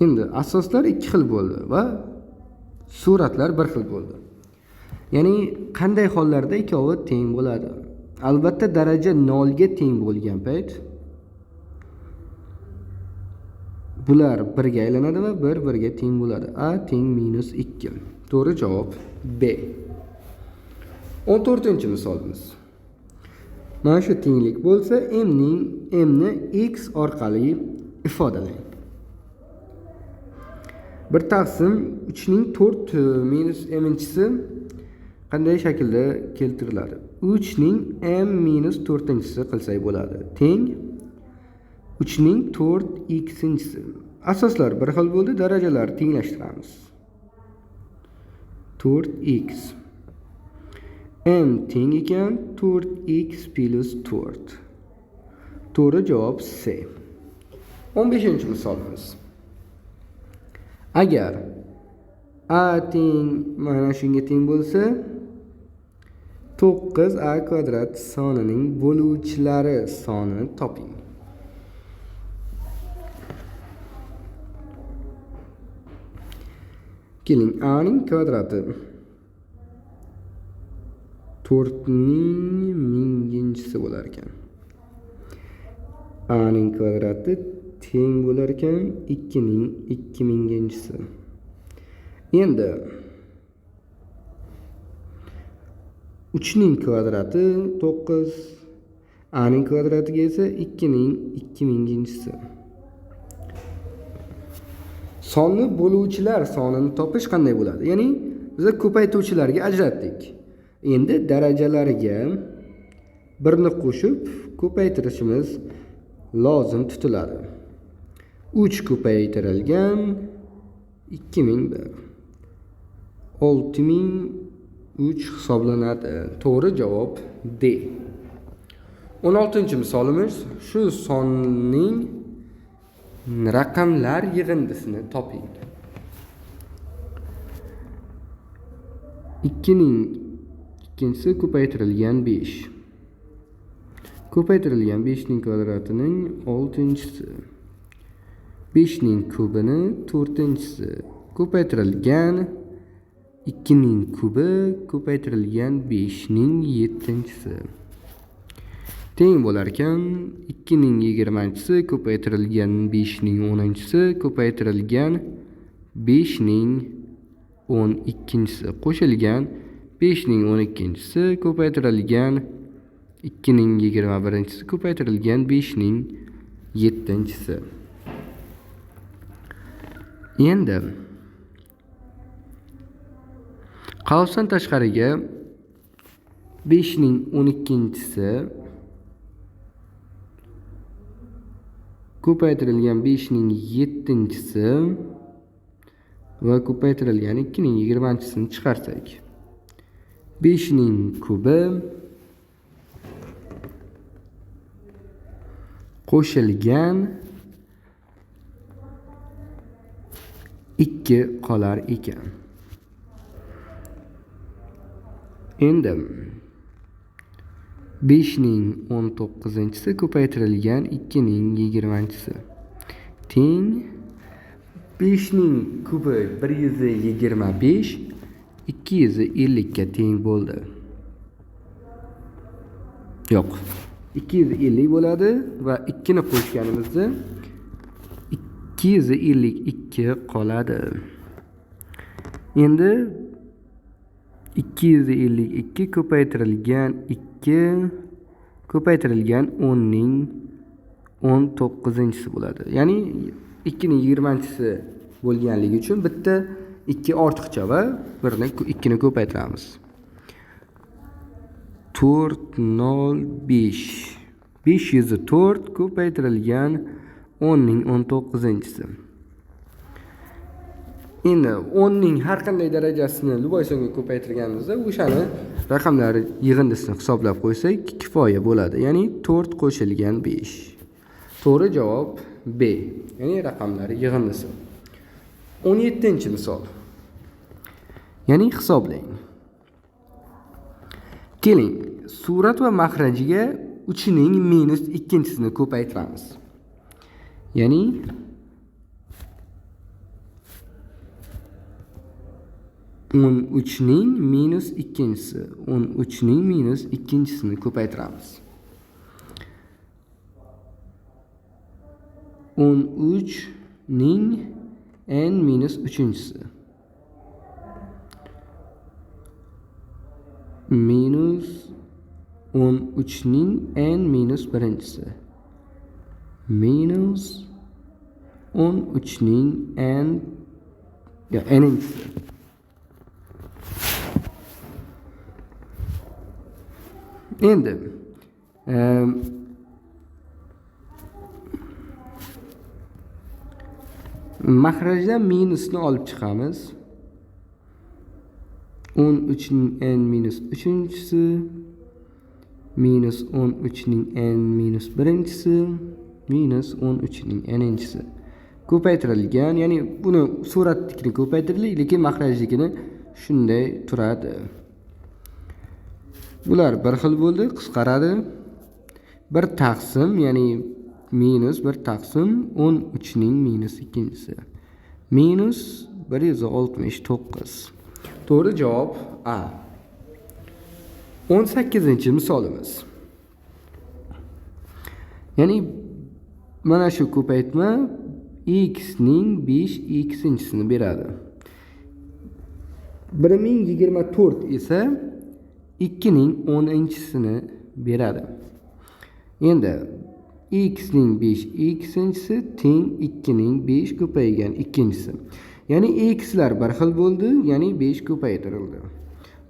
Endi asoslar ikki xil bo'ldi va suratlar bir xil bo'ldi. Ya'ni qanday hollarda ikkovi teng bo'ladi? Albatta daraja 0 ga teng bo'lgan payt bular birga aylanadi va bir birga teng bo'ladi. A teng -2. To'g'ri javob B. 14-misolimiz. Mana shu tenglik bo'lsa m ni x orqali ifodalang. 1 taqsim 3 ning 4 minus m-inchisi qanday shaklda keltiriladi? 3 ning m minus 4-inchisi qilsak bo'ladi. Teng 3 ning 4 x-inchisi. Asoslar bir xil bo'ldi, darajalar tenglashtiramiz. 4x. M teng ekan 4x plus 4. To'g'ri javob C. 15-misolimiz. Agar a teng mana shunga teng bo'lsa, 9a kvadrat sonining bo'luvchilari sonini toping. Keling, a ning kvadrati 4ning minginchisi bo'lar ekan. A ning kvadrati teng bo'lar ekan 2ning 2 minginchisi. Endi 3ning kvadrati 9, a ning kvadratiga esa 2ning 2 minginchisi. Sonni bo'luvchilar sonini topish qanday bo'ladi? Ya'ni biz ko'paytuvchilarga ajratdik. Endi darajalariga birni qo'shib ko'paytirishimiz lozim tutiladi. 3 ko'paytirilgan 2001 6003 hisoblanadi. To'g'ri javob D. 16-misolimiz shu sonning raqamlar yig'indisini toping. 2ning ikkinchisi ko'paytirilgan 5. Ko'paytirilgan 5 ning kvadratining 6-chisi. 5 ning kubini 4-chisi. Ko'paytirilgan 2 ning kubi ko'paytirilgan 5 ning 7-chisi. Teng bo'lar ekan 2 ning 20-chisi ko'paytirilgan 5 ning 10-chisi ko'paytirilgan 5 ning 12-chisi qo'shilgan 5 ning 12-chisi ko'paytirilgan 2 ning 21-chisi ko'paytirilgan 5 ning 7-chisi. Endi qavsdan tashqariga 5 ning 12-chisi ko'paytirilgan 5 ning 7-chisi va ko'paytirilgan 2 ning 20-chisini chiqarsak, 5 ning kubi qo'shilgan 2 qolar ekan. Endi 5 ning 19-chisi ko'paytirilgan 2 ning 20-chisi teng 5 ning kubi 125 250 ga teng bo'ldi. Yo'q, 250 bo'ladi va 2 ni qo'shganimizda 252 qoladi. Endi 252 ko'paytirilgan 2 ko'paytirilgan 10 ning 19-chisi bo'ladi. Ya'ni 2 ning 20-chisi bo'lganligi uchun bitta 2 ortiqcha va birni 2 ni ko'paytiramiz. 4 0 5 504 ko'paytirilgan 10 ning 19-chisi. Endi 10 ning har qanday darajasini любой songa ko'paytirganimizda o'shani raqamlar yig'indisini hisoblab qo'ysak kifoya bo'ladi. Ya'ni 4 qo'shilgan 5. To'g'ri javob B, ya'ni raqamlar yig'indisi. 17-misol. Ya'ni hisoblang. Keling, surat va mahrajiga 3 ning minus 2-chisini ko'paytiramiz. Ya'ni 13 ning minus 2-chisi, 13 ning minus 2-chisini ko'paytiramiz. 13 ning n minus 3-chisi minus 13 ning n minus 1-chisi minus 13 ning n n-chisi. Endi mahrajdan minusni olib chiqamiz. 13 ning n minus 3-inchisi minus 13 ning n minus 1-inchisi minus 13 ning n-inchisi ko'paytirilgan. Ya'ni buni suratnikini ko'paytirdik, lekin mahrajnikini shunday turadi. Bular bir xil bo'ldi, qisqaradi. 1 taqsim, ya'ni minus 1 taqsim 13 ning minus 2-inchisi minus 169. To'g'ri javob A. 18-misolimiz. Ya'ni mana shu ko'paytma x ning 5 x-inchisini beradi. 1024 esa 2 ning 10-inchisini beradi. Endi x ning 5 x-inchisi teng 2 ning 5 ko'paygan 2-inchisi. Ya'ni xlar bir xil bo'ldi, ya'ni 5 ko'paytirildi.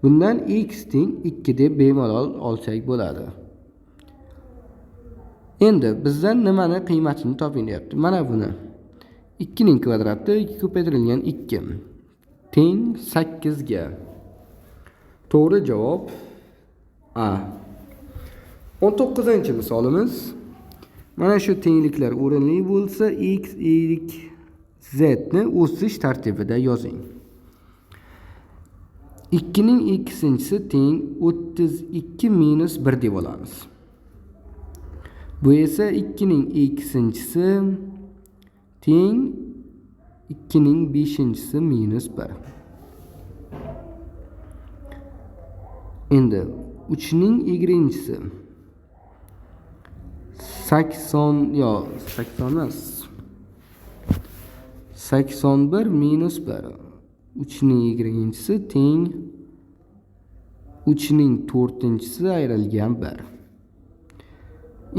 Bundan x teng 2 deb bemalol olsak bo'ladi. Endi bizdan nimani qiymatini toping deyapti. Mana buni 2 ning kvadrati 2 ko'paytirilgan 2 teng 8 ga. To'g'ri javob A. 19-misolimiz. Mana shu tengliklar o'rinli bo'lsa, x, y, z ni o'sish tartibida yozing. 2 ning x-inchisi teng 32 minus 1 deb olamiz. Bu esa 2 ning x-inchisi teng 2 ning 5-inchisi minus 1. Endi 3 ning y-inchisi 80 yo 80 emas. 81 minus 1. 3 ning y-inchisi teng 3 ning 4-inchisi ayrilgan 1.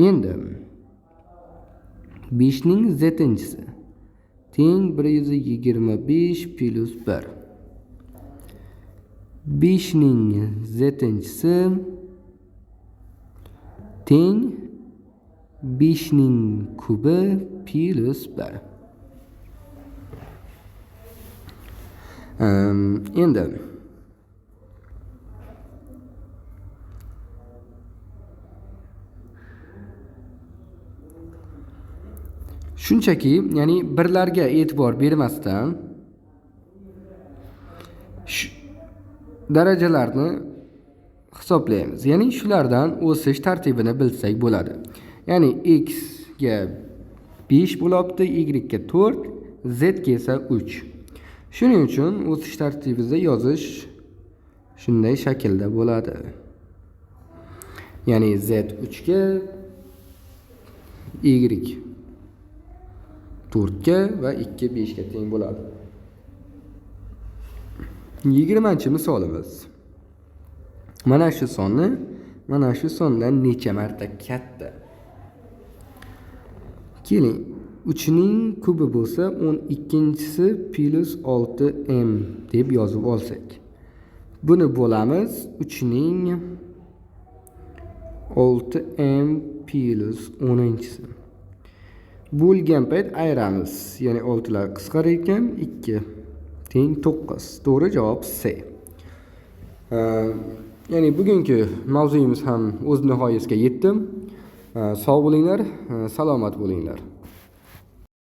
Endi 5 ning z-inchisi teng 125 plus 1. 5 ning z-inchisi teng 5 ning kubi plus 1. Endi shunchaki, ya'ni birlarga e'tibor bermasdan darajalarni hisoblaymiz. Ya'ni shulardan o'sish tartibini bilsak bo'ladi. Ya'ni x ga 5 bo'libdi, y ga 4, z ga esa 3. Shuning uchun o'sish tartibida yozish shunday shaklda bo'ladi. Ya'ni z 3 ga, y 4 ga va 2 5 ga teng bo'ladi. 20-misolimiz. Mana shu sonni mana shu sondan necha marta katta? Keling, 3 ning kubi bo'lsa 12-inchisi plus 6 m deb yozib olsak. Buni bo'lamiz 3 ning 6 m plus 10-inchisi. Bo'lgan payt ayiramiz. Ya'ni 6lar qisqar ekan, 2 teng 9. To'g'ri javob C. Ya'ni bugungi mavzuyimiz ham o'z nihoyasiga yetdi. Sog' bo'linglar, salomat bo'linglar.